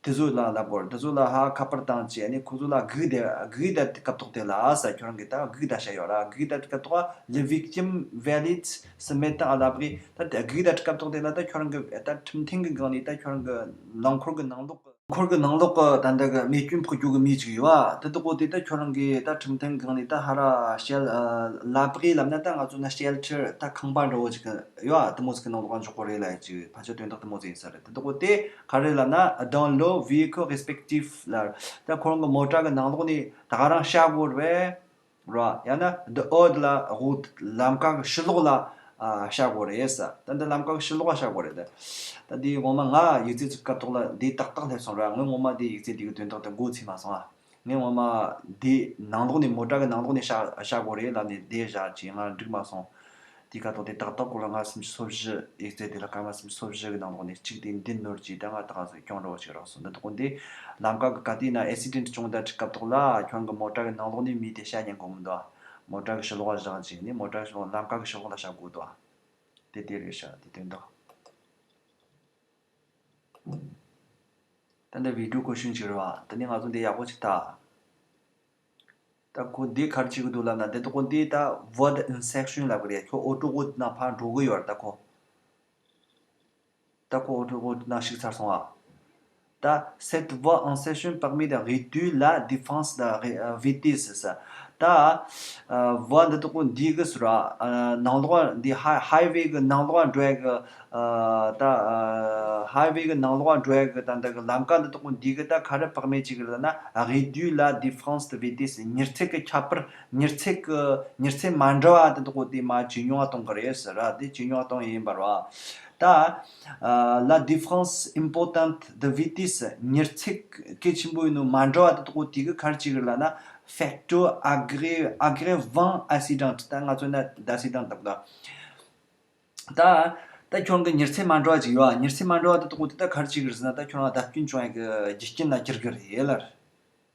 དེ་ཚོ་ལ་ལབ་དགོས་རེད། དེ་ཚོ་ལ་ཧ་ཁ་པར་བཏང་བྱས་ནས་ཁོ་ཚོ་ལ་སྒུག་བསྡད་སྒུག་བསྡད་སྐབས་ཐོག་དེ་ལ་ས། ཁྱོད་རང་གིས་ད་སྒུག་བསྡད་བྱས་ཡོད་ར། སྒུག་བསྡད་སྐབས་ཐོག les victimes valide se mettant à l'abri ད་དེ་སྒུག་བསྡད་སྐབས་ཐོག་དེ་ལ་ད་ཁྱོད་རང་གི་ད་ཁྲིམས་མཐུན་གྱི་སྒང་ནས་ད་ཁྱོད་རང་གི་རླངས་འཁོར་གྱི་ནང་ལོགས་ཀྱི་འཁོར་གྱི་ནང་ལོགས་ཀྱི་ད་འདི་གི་རྨས་སྐྱོན་ཕོག་རྒྱུ་གི་མི་ཅིག་ཡོད་ཨ། དེ་དག་གོ་དེ་ད་ཁྱོད་རང་གིས་ད་ཁྲིམས་མཐུན་གྱི་སྒང་ནས་ད་ཧ་ར་ཤེལ་ལ་པ་རི་ལབ་ན་ད་ང་ཚོ་ན་ཤེལ་ཊར་ད་ཁང་པ་འདྲ་བོ་ཅིག་གི་ཡོད་ཨ། དེ་མོ་ཟིག་གི་ནང་ལོགས་ལ་འཇོག་གི་རེད་ལབ་ཅིག་ཕལ་ཆེར་དོན་དག་དེ་མོ་ཟིག་ཡིན་ས་རེད། དེ་དག་གོ་དེ་ག་རེ་ལབ་ན། Dans le véhicule respectif ལ་ད་ཁོ་རང་གི་མོ་ཊ་གི་ནང་ལོགས་ནས་ད་ག་རང་བཞག་དགོས་རེད་པས། ར། ཡང་ན་འདི་འོག་ལ་འོག་ལམ་ཀ་གི་ཕྱི་ལོགས་ལ་ཨ་བཞག་དགོས་རེད་ས། ད་འདི་ལམ་ཀ་གི་ཕྱི་ལོགས་ལ་བཞག་དགོས་རེད། ད་འདི་ངོ་མ་ང་ཡིག་ཚད་ཅིག་སྐབས་ཐོག་ལ་འདི་ཏག་ཏག་སླེབས་སོང་ར། ངས་ངོ་མ་འདི་ཡིག་ཚད་འདི་གི་དོན་དག་དེ་མགོ་ཚོས་མ་སོང་ཨ། ངས་ངོ་མ་འདི་ནང་ལོགས་ནས་མོ་ཊ་གི་ནང་ལོགས་ནས་བཞག་བཞག་དགོས་རེད་ལབ་ནས་འདི་བཞག་ཅིག་ང་འགྲིག་མ་སོང་། དེའི་ཁ་ཐོག་དེ་ཏག་ཏག་སྐོར་ལ་ལྔ་བཅུ་སུམ་ཅུ་སོ་བཞི། ཡིག་ཚད་དེ་ལ་སྐར་མ་སུམ་ཅུ་སོ་བཞི་གི་ནང་ལོགས་ནས་གཅིག་དེ་འདི་ནོར་གྱིས་ད་ང་ཏག་ཙམ་གྱོང་འགྲོ་བ་ཞིག་རག་སོང་། འདི་དག་འདི་ལམ་ཀ་གི་ག་དུས་ན་ཨེ་སི་ཌེན་ཊི་བྱུང་ད་འགྲིག་སྐབས་ཐོག་ལ་ཁྱོད་ཀྱི་མོ་ཊ་གི་ནང་ལོགས་ནས་མི་དེ་བཤད་ཉན་དགོས་མི་འདུག་མོ་ཊ་གི་ཕྱི་ལོགས་བཞག་བྱས་ནས་མོ་ཊ་གི་ཕྱི་ལོགས་ལམ་ཀ་གི་ཕྱི་ལོགས་ལ་བཞག་དགོས་འདུག་དེ་དེ་རེད་ཤག་དེ་དོན་དག་ད་འདི་video question ཅིག་རེད་བ། དེ་ནས་ང་ཚོ་འདི་ཡག་པོ་ཅིག་ལྟ། ད་ཁོ་འདི་ག་རེ་བྱེད་ཀྱི་འདུག་ལབ་ན། འདི་ད་ཁོ་འདི་ད་word insertion ལབ་ཀྱི་རེད། ཁྱོད་auto route ནང་ཕར་འགྲོ་གི་ཡོད་རེད། ད་ཁོ་ད་ཁོ་auto route ནང་ཞུགས་ཚར་སོང་ཨ། ད cette voie insertion permet de réduire la différence de vitesse ཟེར། ད་voie འདི་ད་ཁོ་འདི་གི་ཟེར་ར། ནང་ལོགས་འདི་highway གི་ནང་ལོགས་འགྲོ་ཡ་གི་ད་highway གི་ནང་ལོགས་འགྲོ་ཡ་གི་ད་འདི་གི་ལམ་ཀ་འདི་ད་ཁོ་འདི་གི་ད་ག་རེ་permet བྱེད་ཀྱི་ལབ་ན། réduire la différence de vitesse མྱུར་ཚད་གི་ཁྱད་པར། མྱུར་ཚད་གི་མྱུར་ཚད་མ་འདྲ་བ་དེ་དག་དེ་མར་ཇེ་ཉུང་ང་གཏོང་གི་རེད་ཟེར་ར། དེ་ཇེ་ཉུང་ང་གཏོང་ཡིན་པ་རེད་བ། ད་la différence importante de vitesse མྱུར་ཚད་གལ་ཆེན་པོ་ཡིན་ནོ་མ་འདྲ་བ་དེ་དག་དེ་གི་ག་རེ་བྱེད་ཀྱི་རེད་ལབ་ན། facteur aggra- aggravant accident ད་ང་ཚོ་ན་d'accident ད་ད། ད་ད་ཁྱོད་ཀྱི་མྱུར་ཚད་མ་འདྲ་བ་ཅིག་ཡོད་ཨ། མྱུར་ཚད་མ་འདྲ་བ་དེ་དག་དེ་ད་ག་རེ་བྱེད་ཀྱི་རེད་ཟེར་ན། ད་ཁྱོད་རང་བརྡབ་སྐྱོན་བྱུང་ཡ་གི་རྒྱུ་རྐྱེན་ལ་འགྱུར་གི་རེད་ལ།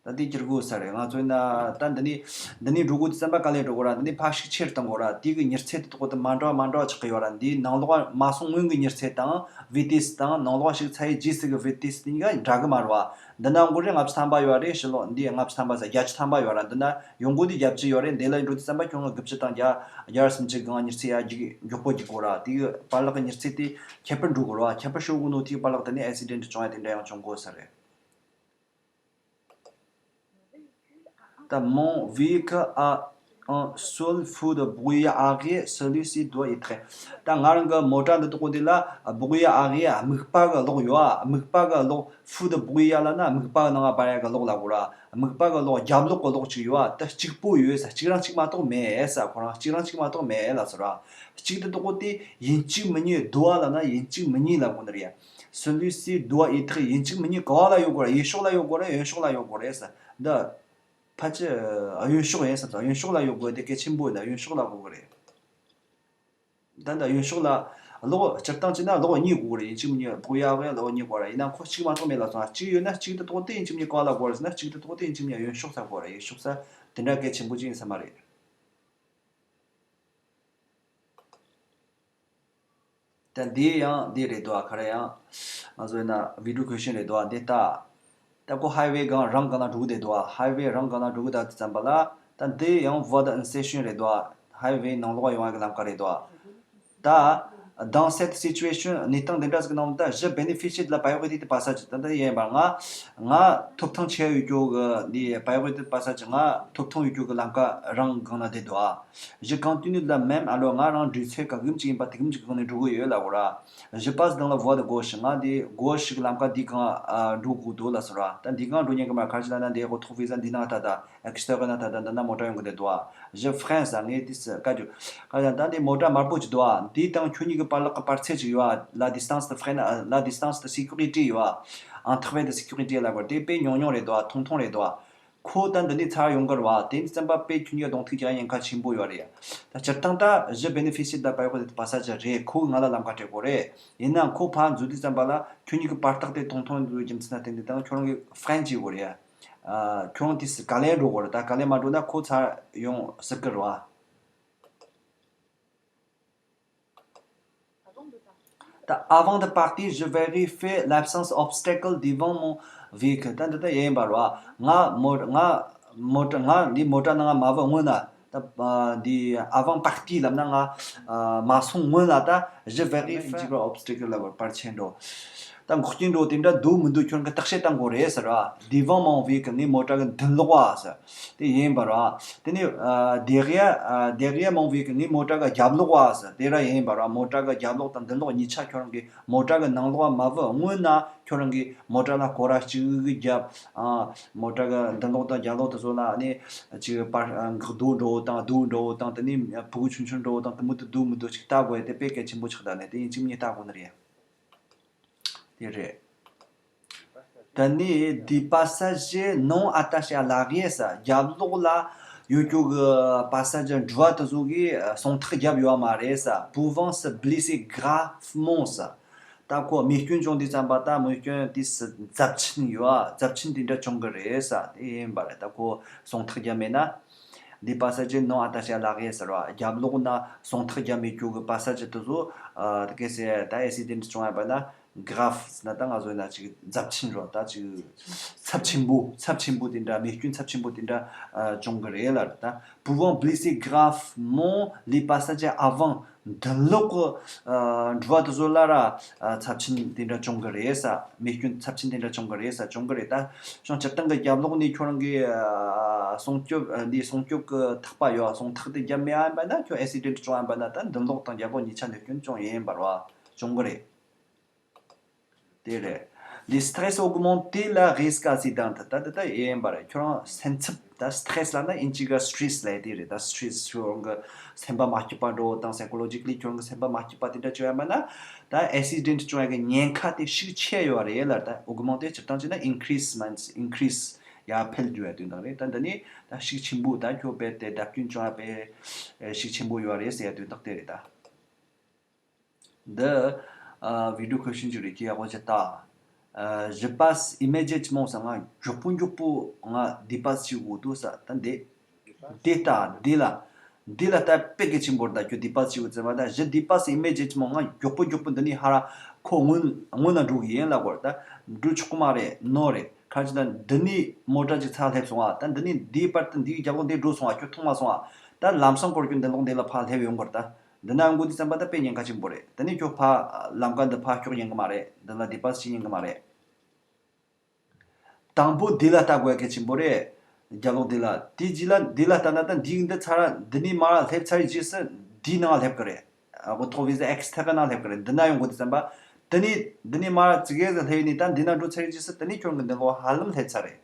ད་དེ་འགྱུར་དགོས་ས་རེད། ང་ཚོ་ན་ད་འདི་ནས་འདི་ནས་འགྲོ་དགོས་དུས་ཙམ་པ་ག་ལེར་འགྲོ་དགོས་ར། འདི་ནས་ཕར་ཤུགས་ཆེར་གཏོང་དགོས་ར། དེ་གི་མྱུར་ཚད་དེ་དག་དེ་མ་འདྲ་བ་མ་འདྲ་བ་ཆགས་ཀྱི་ཡོད་ར། འདིའི་ནང་ལོགས་མ་སོང་སྔོན་གྱི་མྱུར་ཚད་དང་vitesse དང་ནང་ལོགས་ཞུགས་ཚར་རྗེས་སུ་གི་vitesse དེ་གཉིས་ཀ་འདྲ་གི་མ་རེད་བ། འདི་ན་འགོར་རེ་ལྔ་བཅུ་ཐམ་པ་ཡོད་རེད། ཕྱི་ལོགས་འདི་ལྔ་བཅུ་ཐམ་པ་ཟེར་བརྒྱད་ཅུ་ཐམ་པ་ཡོད་ར། འདི་ན་ཡོང་སྒོ་དེ་བརྒྱད་ཅུ་ཡོད་རེད། འདི་ལ་འགྲོ་དུས་ཙམ་པ་ཁྱོད་ང་དགུ་བཅུ་དང་བརྒྱ་བརྒྱ་སུམ་ཅུ་གང་མྱུར་ཚད་ཡར་རྒྱུག་མགྱོགས་པོ་རྒྱུག་དགོས་ར། དེ་གི་བར་ལག་གི་མྱུར་ཚད་དེ་ཁྱད་པར་འགྲོ་དགོས་ར། ཁྱད་པར་ཤོར་གི་ནོ་དེའི་བར་ལག་དེ་ནས་accident བྱུང་ཡ་དེ་འདྲ་ཡང་བྱུང་དགོས་ས་རེད། ད mon véhicule a un seul feu de brouillard arrière, celui-ci doit être. ད་ང་རང་གི་མོ་ཊ་འདི་དག་འདི་ལ་brouillard arrière དམིགས་པ་གི་གློག་ཡོད་ཨ། དམིགས་པ་གི་གློག feu de brouillard ལབ་ན་དམིགས་པ་གི་ནང་ང་འབར་ཡ་གི་གློག་ལབ་དགོས་ར། དམིགས་པ་གི་གློག་རྒྱབ་ལོགས་གི་གློག་ཅིག་ཡོད་ཨ། ད་གཅིག་པོ་ཡོད་ས། གཅིག་རང་གཅིག་མ་གཏོགས་མེད་ས། ཁོ་རང་གཅིག་རང་གཅིག་མ་གཏོགས་མེད་ལབ་སོང་ར། གཅིག་འདི་དག་དེ་ཡིན་གཅིག་མིན་གཉིས། doit ལབ་ན་ཡིན་གཅིག་མིན་གཉིས་ལབ་དགོས་ནི་རེད། celui-ci doit être ཡིན་གཅིག་མིན་གཉིས་ག་བ་ལ་ཡོད་དགོས་རེད། གཡས་ཕྱོགས་ལ་ཡོད་དགོས་རེད། གཡོན་ཕྱོགས་ལ་ཡོད་དགོས་རེད་ཟེར། འདི་ཕལ་ཆེར་གཡོན་ཕྱོགས་ཡིན་བསམ་སོང་། གཡོན་ཕྱོགས་ལ་ཡོད་དགོས་དེ་གལ་ཆེན་པོ་ཡིན་ན་གཡོན་ཕྱོགས་ལ་དགོས་ཀྱི་རེད། ད་ལྟ་གཡོན་ཕྱོགས་ལ་གློག་སྤྱིར་བཏང་བྱས་ན་གློག་གཉིས་དགོས་ཀྱི་རེད། ཡིན་གཅིག་མིན་གཉིས་བོ་ཡ་གི་གློག་གཉིས་དགོས་རེད། ཡིན་ན་ཁོ་གཅིག་མ་གཏོགས་མེད་ལབ་སོང་། གཅིག་ཡོད་ན་གཅིག་དེ་དག་དེ་ཡིན་གཅིག་མིན་གཉིས་ག་བ་ལ་དགོས་རེད་ཟེར་ན། གཅིག་དེ་དག་དེ་ཡིན་གཅིག་མིན་གཉིས་གཡོན་ཕྱོགས་ས་དགོས་རེད། གཡོན་ཕྱོགས་ས་དེ་འདྲ་གལ་ཆེན་པོ་ཅིག་ཡིན་ས་མ་རེད། ད་འདི་ཡང་འདི་རེད་དོ། ག་རེ་ཡང་ང་ཚོ་ཡིན་ན་video question རེད་དོ། འདི་ལྟ། ད་ཁོ་highway སྒང་རང་སྒང་ལ་འགྲོ་གི་བསྡད་དོ། highway རང་སྒང་ལ་འགྲོ་གི་བསྡད་དུས་ཙམ་པ་ལ་ད་འདི་ཡང་voie d'insertion རེད་དོ། highway ནང་ལོགས་ཡོང་ཡ་གི་ལམ་ཁ་རེད་དོ། ད་dans cette situation གནས་སྟངས་འདི་འདྲ་ཟིག་གི་ནང་ད་je bénéficie de la priorité de passage ད་ད་ཡིན་པ་ང་ང་ཐོབ་ཐང་ཆེ་ཡོད་རྒྱུ་གི་འདི་priorité de passage ང་ཐོབ་ཐང་ཡོད་རྒྱུ་གི་ལམ་ཁ་རང་སྒང་ལ་བསྡད་དོ། Je continue de la même allure ང་རང་འགྲོས་ཚད་ག་གིམ་ཅིག་ཡིན་པ་དེ་གིམ་ཅིག་གི་སྒང་ནས་འགྲོ་གི་ཡོད་ལབ་དགོས་ར། Je passe dans la voie de gauche ང་དེ་gauche གི་ལམ་ཁ་འདི་སྒང་ཨ་འགྲོ་དགོས་འདུག་ལབ་སོང་ར། ད་འདི་སྒང་འགྲོ་ཉན་གི་མ་རེད། ག་རེ་ཟེར་ན་འདི་ཨོ་ཐོ་བི་ཟ་འདི་ནང་ད་ད་ཨེག་སི་ཊར་གི་ནང་ད་ད་འདི་ན་མོ་ཊ་ཡོང་གི་འདུག་དོ། Je freine ཟེར་ངས་དེ་སི་ཀ་ཅུ་ཀ་ཅུ་ད་འདི་མོ་ཊ་དམར་པོ་ཅིག་འདུག་ཨ། འདི་དང་ཁྱོད་གཉིས་ཀྱི་བར་ལག་གི་བར་ཚད་ཅིག་ཡོད་ཨ། La distance de freine la distance de sécurité ཡོད་ཨ། Intervalle de sécurité ལབ་དགོས་དེ་དཔེ་ཉུང་ཉུང་རེད་འདུག་ཨ། ཐུང་ཐུང་རེད་འདུག་ཨ། ཁོ་ད་འདི་ནས་ཚར་ཡོང་གི་རེད་བ། དེ་ནས་བསམ་པ་དཔེ་ཁྱོད་གཉིས་གདོང་ཐུག་རྒྱག་ཉེན་ཁ་ཆེན་པོ་ཡོད་རེད། ད་སྤྱིར་བཏང་ད་je bénéficie de la priorité de passage རེད། ཁོ་ང་ལ་ལམ་ཁ་སྤྲད་དགོས་རེད། ཡིན་ནའང་ཁོ་ཕར་འཛུལ་དུས་ཙམ་པ་ལ་ཁྱོད་གཉིས་ཀྱི་བར་ཐག་དེ་ཐུང་ཐུང་འདུག་རྒྱུ་མཚན་ལ་བརྟེན་ཏེ་ད་ཁྱོད་རང་གིས་freine བྱེད་དགོས་རེད། ཨ། ཁྱོད་རང་དེ་ག་ལེར་འགྲོ་དགོས་རེད། ད་ག་ལེར་མ་འགྲོ་ན་ཁོ་ཚར་ཡོང་སྲིད་ཀྱི་རེད་བ། ད་avant de partir je vérifie l'absence obstacle devant mon véhicule ད་འདི་ད་ཡིན་པ་རེད་བ། ང་མོ་ང་མོ་ཊ་ང་འདི་མོ་ཊ་ནང་མ་བུད་སྔོན་ལ་ད་འདི་avant partir ལབ་ན་ང་མ་སོང་སྔོན་ལ་ད་je vérifie obstacle ལ་བར་ཆད་འགྲོ། ད་འགོག་རྐྱེན་འགྲོ་དེ་འདྲ་འདུག་མི་འདུག་ཁྱོད་ཀྱིས་བརྟག་དཔྱད་གཏང་དགོས་རེད་ཟེར་བ། Devant mon véhicule ངའི་མོ་ཊ་གི་མདུན་ལོགས་བ་ཟེར། དེ་ཡིན་པ་རེད། དེ་ནས་derrière derrière mon véhicule ངའི་མོ་ཊ་གི་རྒྱབ་ལོགས་བ་ཟེར། དེ་ར་ཡིན་པ་རེད། མོ་ཊ་གི་རྒྱབ་ལོགས་དང་མདུན་ལོགས་གཉིས་ཆ་ཁྱོད་རང་གི་མོ་ཊ་གི་ནང་ལོགས་མ་བུད་སྔོན་ན་ཁྱོད་རང་གི་མོ་ཊ་ལ་སྐོར་ར་གཅིག་རྒྱབ། མོ་ཊ་གི་མདུན་ལོགས་དང་རྒྱབ་ལོགས་དེ་ཚོ་ལ་ནི་གཅིག་པར་འགག་རྡོ་འགྲོ་བོ་དང་རྡོ་འགྲོ་བོ་དང་དེ་ནས་ཕྲུ་གུ་ཆུང་ཆུང་འགྲོ་བོ་དང་དེ་མོ་དེ་འདུག་མི་འདུག་ཅིག་ལྟ་དགོས་ཡ་དེ་དཔེ་གལ་ཆེན་པོ་ཆགས། ད་ནས་དེ་ཡིན་གཅིག་མིན་གཉིས་ལྟ་དགོས་ནི་རེད། དེ་རེད། དེ་ནས des passagers non attachés à l'arrière ཟེར། རྒྱབ་ལོགས་ལ་ ཡོད་རྒྱུ་གི་པ་ས་ཇར་འགྲུལ་པ་དེ་ཚོ་གིས་ཨ་སྲོག་ཐག་བརྒྱབ་ཡོད་མ་རེད་ས། Pouvant se blesser gravement ས། ད་ཁོ་རྨས་སྐྱོན་བྱུང་དུས་ཙམ་པ་ད་རྨས་སྐྱོན་དེ་ཚབས་ཆེན་ཡོད་ཨ། ཚབས་ཆེན་དེ་འདྲ་བྱུང་གི་རེད་ས། དེ་ཡིན་པ་རེད། ད་ཁོ་སྲོག་ཐག་བརྒྱབ་མེད་ན། Les passagers n'ont attaché à l'arrière ཟེར་བ། རྒྱབ་ལོགས་ན་སྲོག་ཐག་བརྒྱབ་མེད་རྒྱུ་གི་པ་ས་ཇར་དེ་ཚོ་ཨ་གལ་སྲིད་ད་ཨེ་སི་ཌེན་ཊི་བྱུང་ཡ་པ་ན། གྷ་རབ་ཟེར་ན་ད་ང་ཚོ་ན་ཅིག་ཚབས་ཆེན་རོ། ད་ཅིག་ཚབས་ཆེན་པོ་ཚབས་ཆེན་པོ་དེ་འདྲ། རྨས་སྐྱོན་ཚབས་ཆེན་པོ་དེ་འདྲ་ཨ་བྱུང་གི་རེད་ལ། ད་pouvant blesser gravement les passagers avant མདུན་ལོགས་ཀྱི་ཨ་འགྲུལ་པ་དེ་ཚོ་ལ་ར་ཨ་ཚབས་ཆེན་དེ་འདྲ་བྱུང་གི་རེད་ས། རྨས་སྐྱོན་ཚབས་ཆེན་དེ་འདྲ་བྱུང་གི་རེད་ས། བྱུང་གི་རེད། ད་བྱུང་སྤྱིར་བཏང་གི་རྒྱབ་ལོགས་ནས་ཁྱོད་རང་གི་ཨ་སྲུང་སྐྱོབ་ཨ་འདི་སྲུང་སྐྱོབ་ཀྱི་ཐག་པ་ཡོད། སྲུང་ཐག་དེ་བརྒྱབ་མེད་ཨ་ཡིན་པ་ན། ཁྱོད་ཨེ་སི་ཌེན་ཊི་བྱུང་ཨ་ཡིན་པ་ན། ད་མདུན་ལོགས་དང་རྒྱབ་ལོགས་གཉིས་ཆ་ནས་སྐྱོན་བྱུང་ཡིན་པ་ར་བྱུང་གི་རེད། དེ་རེད། Le stress augmente le risque accidentel. ད་ད་ད་ཡིན་པ་རེད། ཁྱོད་རང་སེམས་འཚབ། ད་སི་ཊེ་རེ་སི་ལབ་ན་ཨིན་ཇི་ག་སི་ཊེ་རེ་སི་ལབ་དེ་རེད། ད་སི་ཊེ་རེ་སི་ཁྱོད་རང་གི་སེམས་པ་མ་སྐྱིད་པ་འགྲོ་དང་སའི་ཀོ་ལོ་ཇི་ཀ་ལི་ཁྱོད་རང་གི་སེམས་པ་མ་སྐྱིད་པ་དེ་འདྲ་བྱུང་ཡ་མ་ན། ད་ཨེ་སི་ཌེན་ཊི་བྱུང་ཡ་གི་ཉེན་ཁ་དེ་ཤུགས་ཆེ་ཡོད་རེད་ལ། ད་ཨོག་མེན་ཊེ་སྤྱིར་བཏང་བྱས་ན་ཨིན་ཀི་རི་སི་མེན་ཊི་ཨིན་ཀི་རི་སི་ཡར་འཕེལ་འགྲོ་ཡ་དོན་དག་རེད། ད་འདི་ནི་ད་ཤུགས་ཆེན་པོ། ད་ཁྱོད་རྦད་དེ་བརྡབ་སྐྱོན་བྱུང་ཡ་དཔེ་ཤུགས་ཆེན་པོ་ཡོད་རེད་ཟེར་ཡ་དོན་དག་དེ་རེད་ད། འདི་ཨ་བི་ཌི་ཡོ་ཁུ་ཤིན་ཅིག་རེད། ཁྱེད་ཡག་པོ་ཅིག་ལྟ། ཨ་je passe immédiatement ཟེར། ང་མགྱོགས་པོ་མགྱོགས་པོ་ང་ཌི་པ་སི་བྱེད་དགོས་འདུག་ཟེར། ད་འདི་འདི་ལྟ་འདི་ལ་འདི་ལ་ལྟ་དཔེ་གལ་ཆེན་པོ་རེད། ད་ཁྱོད་ཌི་པ་སི་བྱེད་དགོས་ཟེར་བ། ད་je dépasse immédiatement ང་མགྱོགས་པོ་མགྱོགས་པོ་འདི་ནས་ཧ་ར་ཁོ་སྔོན་སྔོན་ན་འགྲོ་གི་ཡིན་ལབ་དགོས་རེད། ད་འགྲོ་ཆོག་གི་མ་རེད། ནོ་རེད། ག་རེ་ཟེར་ན་འདི་ནས་མོ་ཊ་ཅིག་ཚུར་སླེབས་སོང་བ། ད་འདི་ནས་འདིའི་བར་དུ་འདིའི་རྒྱབ་ལོགས་འདི་འགྲོ་སོང་བ། ཁྱོད་མཐོང་མ་སོང་བ། ད་ལམ་སང་སྐོར་ཁྱོད་མདུན་ལོགས་འདི་ལ་ཕར་སླེབས་ཡོང་དགོས་རེད། ད། འདི་ན་ཡོང་དགོས་དུས་ཙམ་པ་ད་དཔེ་ཉེན་ཁ་ཆེན་པོ་རེད། དེ་ནས་ཁྱོད་ཕར་ལམ་ཀ་འདི་ཕར་ཕྱོགས་ཉན་གི་མ་རེད། འདི་ལ་ཌི་པ་སི་བྱེད་ཉན་གི་མ་རེད། དང་པོ་འདི་ལ་ལྟ་དགོས་གལ་ཆེན་པོ་རེད། རྒྱབ་ལོགས་འདི་ལ། དེའི་རྗེས་ལ་འདི་ལ་ལྟ་ན། ད་འདི་འདི་ཚར་འདི་ནས་མར་སླེབས་ཚར་རྗེས་སུ་འདིའི་ནང་སླེབས་གི་རེད། ཨ་གོ་ཐོག་བི་ཟ་ཨེག་སི་ཐེ་གི་ནང་སླེབས་གི་རེད། འདི་ན་ཡོང་དགོས་དུས་ཙམ་པ་དེ་ནས་འདི་ནས་མར་ཙི་གེ་ཟིག་སླེབས་ནས་ད་འདི་ན་འགྲོ་ཚར་རྗེས་སུ་དེ་ནས་ཁྱོད་ཀྱི་འདི་ལོགས་ཧ་ལམ་སླེབས་ཚར་རེད།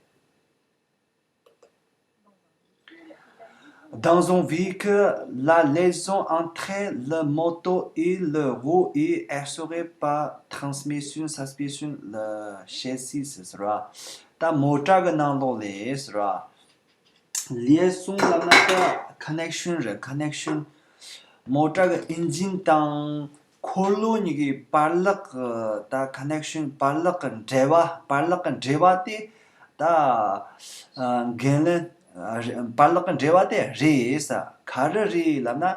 Dans un véhicule, la liaison entre le moteur et les roues est assurée par transmission, suspension, le châssis ཟེར་བ། ད་མོ་ཊ་གི་ནང་ལོགས་ལ་ཟེར་བ། Liaison ལབ་ན་ད་ཁ་ནེག་ཤན་རེད། ཁ་ནེག་ཤན། མོ་ཊ་གི་ཨིན་ཇིན་དང་འཁོར་ལོ་གཉིས་ཀྱི་བར་ལག་གི་ད་ཁ་ནེག་ཤན། བར་ལག་གི་འབྲེལ་བ། བར་ལག་གི་འབྲེལ་བ་དེ་ད་ཨ་འགན་ལེན། ཨ་རེ། བར་ལག་གི་འབྲེལ་བ་དེ་རེད་ཟེར། ག་རེ་རེད་ལབ་ན། ཨ་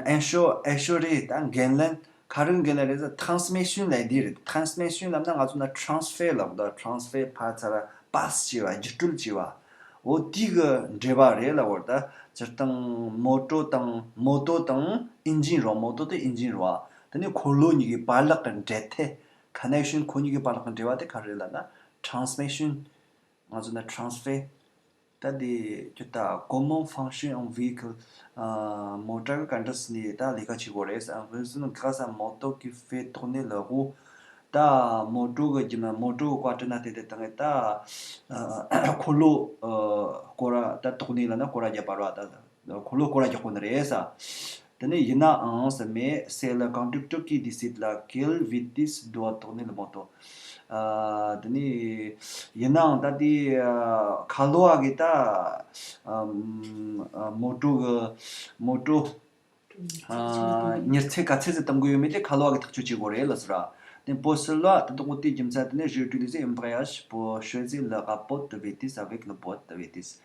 ཨེ་ཤོ་ཨེ་ཤོ་རེད། ད་འགན་ལེན། ག་རེ་འགན་ལེན་རེད་ཟེར། ཊ་རན་སི་མི་ཤན་ལབ་འདི་རེད། ཊ་རན་སི་མི་ཤན་ལབ་ན་ང་ཚོ་ན་ཊ་རན་སི་ཕེར་ལབ་དང་། ཊ་རན་སི་ཕེར་ཕར་ཚུར་པཱ་སི་བྱས་པ། བརྒྱུད་སྤྲོད་བྱས་པ། འོ་དེ་གི་འབྲེལ་བ་རེད་ལབ་པ་རེད། ད་སྤྱིར་བཏང་མོ་ཊ་དང་མོ་ཊ་དང་ཨིན་ཇིན་རོ། མོ་ཊ་དང་ཨིན་ཇིན་རོ། དེ་ནས་འཁོར་ལོ་གཉིས་ཀྱི་བར་ལག་གི་འབྲེལ་ཐད། ཁ་ནེག་ཤན། ཁོ་གཉིས་ཀྱི་བར་ལག་གི་འབྲེལ་བ་དེ་ག་རེ་རེད་ལབ་ན། ཊ་རན་སི་མི་ཤན། ང་ཚོ་ན་ཊ་རན་སི་ཕེར། ད་དེ་ཁྱོད་ད་comment fonctionne un véhicule ཨ་མོ་ཊ་ག་འདྲ་སེ་ནས་ད་ལས་ཀ་བྱེད་དགོས་རེད་ཟེར། Un véhicule grâce à un moteur qui fait tourner les roues. ད་མོ་ཊ་གི་རྒྱུ་མ། མོ་ཊ་གི་བཀའ་དྲིན་ན་བརྟེན་ཏེ་ད་ངས་ད་ཨ་འཁོར་ལོ་ཨ་སྐོར་ར་ད་དོག་ནས་ལབ་ན་སྐོར་ར་རྒྱག་པ་ར། ད་འཁོར་ལོ་སྐོར་ར་རྒྱག་གོ་ནི་རེད་ཟེར། དེ་ནས་ཡིན་ནའང་ཟེར། Mais c'est le conducteur qui décide à quelle vitesse doit tourner le moteur. ཨ་དེ་ནས་ཡིན་ནའང་ད་དེ་ཨ་ཁ་ལོ་བ་གིས་ད་ཨ་མོ་ཊ་གི་མོ་ཊ་ཨ་མྱུར་ཚད་ག་ཚད་ཟིག་གཏོང་གི་ཡོད་མེད་དེ་ཁ་ལོ་བ་གིས་ཐག་གཅོད་བྱེད་དགོས་རེད་ལ་ཟེར་ར། དེ་པོ་སི་ལ་དེ་དག་དེའི་རྒྱུ་མཚན་དེ་ནས། J'ai utilisé un embrayage pour choisir le rapport de vitesse avec la boîte de vitesse.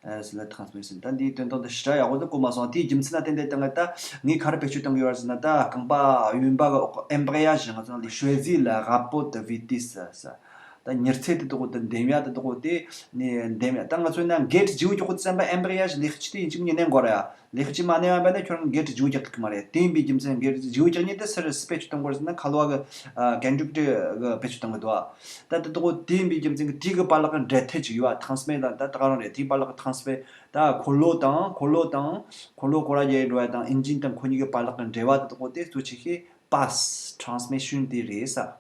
ཨ་c'est la transmission. ད་འདིའི་དོན་དག་འདི་ཞེ་དྲག་ཡག་པོ་ཟིག་གོ་མ་སོང་། དེའི་རྒྱུ་མཚན་ལ་བརྟེན་ཏེ་ད་ངས་ད་ངས་ག་རེ་བེད་སྤྱོད་གཏོང་གི་ཡོད་རེད་ཟེར་ན། ད་རྐང་པ་གཡོན་པ་གི་ཨེམ་བྷི་རེ་ཡ་ཇི། ང་ཚོ་ལ་choisir le rapport de vitesse ཟེར། ད་མྱུར་ཚད་དེ་དག་དེ་འདེམས་ཡ་དེ་དག་དེ་ནས་འདེམས་ཡ། ད་ང་ཚོ་ན་གེ་ཊི་བརྗེ་པོ་རྒྱག་དུས་ཙམ་པ་ཨེམ་བྷི་རེ་ཡ་ཇི་ལེགས་ཆ་དེ་ཡིན་གཅིག་མིན་གཉིས་མནན་དགོས་རེད་ཡ། ལེགས་ཆ་མ་གནང་བ་ན་ཁྱོད་རང་གི་གེ་ཊི་བརྗེ་པོ་རྒྱག་ཐུབ་ཀྱི་མ་རེད། དེ་ཡིན་པའི་རྒྱུ་མཚན་གྱིས་གེ་ཊི་བརྗེ་པོ་རྒྱག་མཁན་དེ་སུ་རེད། སུས་བེད་སྤྱོད་གཏོང་དགོས་རེད་ཟེར་ན། ཁ་ལོ་བ་གི་ཨ་ཀོན་ཌག་ཊར་གིས་བེད་སྤྱོད་གཏོང་གི་འདུག་ཨ། ད་དེ་དག་དེ་ཡིན་པའི་རྒྱུ་མཚན་གྱིས་དེ་གི་བར་ལག་གི་འབྲེལ་ཐད་ཅིག་ཡོད་ཨ། ཊ་རན་སི་མི་ཊ་ལ་ད་ད་ག་རང་རེད། དེའི་བར་ལག་གི་ཊ་རན་སི་མི་ཊ། ད་འཁོར་ལོ་དང་འཁོར་ལོ་དང་འཁོར་ལོ་སྐོར་ར་རྒྱག་འགྲོ་བ་དང་ཨིན་ཇིན་དང་ཁོ་གཉིས་ཀྱི་བར་ལག་གི་འབྲེལ་བ་དེ་དག་དེ་གཙོ་ཆེ་ཤོས་པཱ་སི། ཊ་རན་སི་མི་ཤན་དེ་རེད་ས།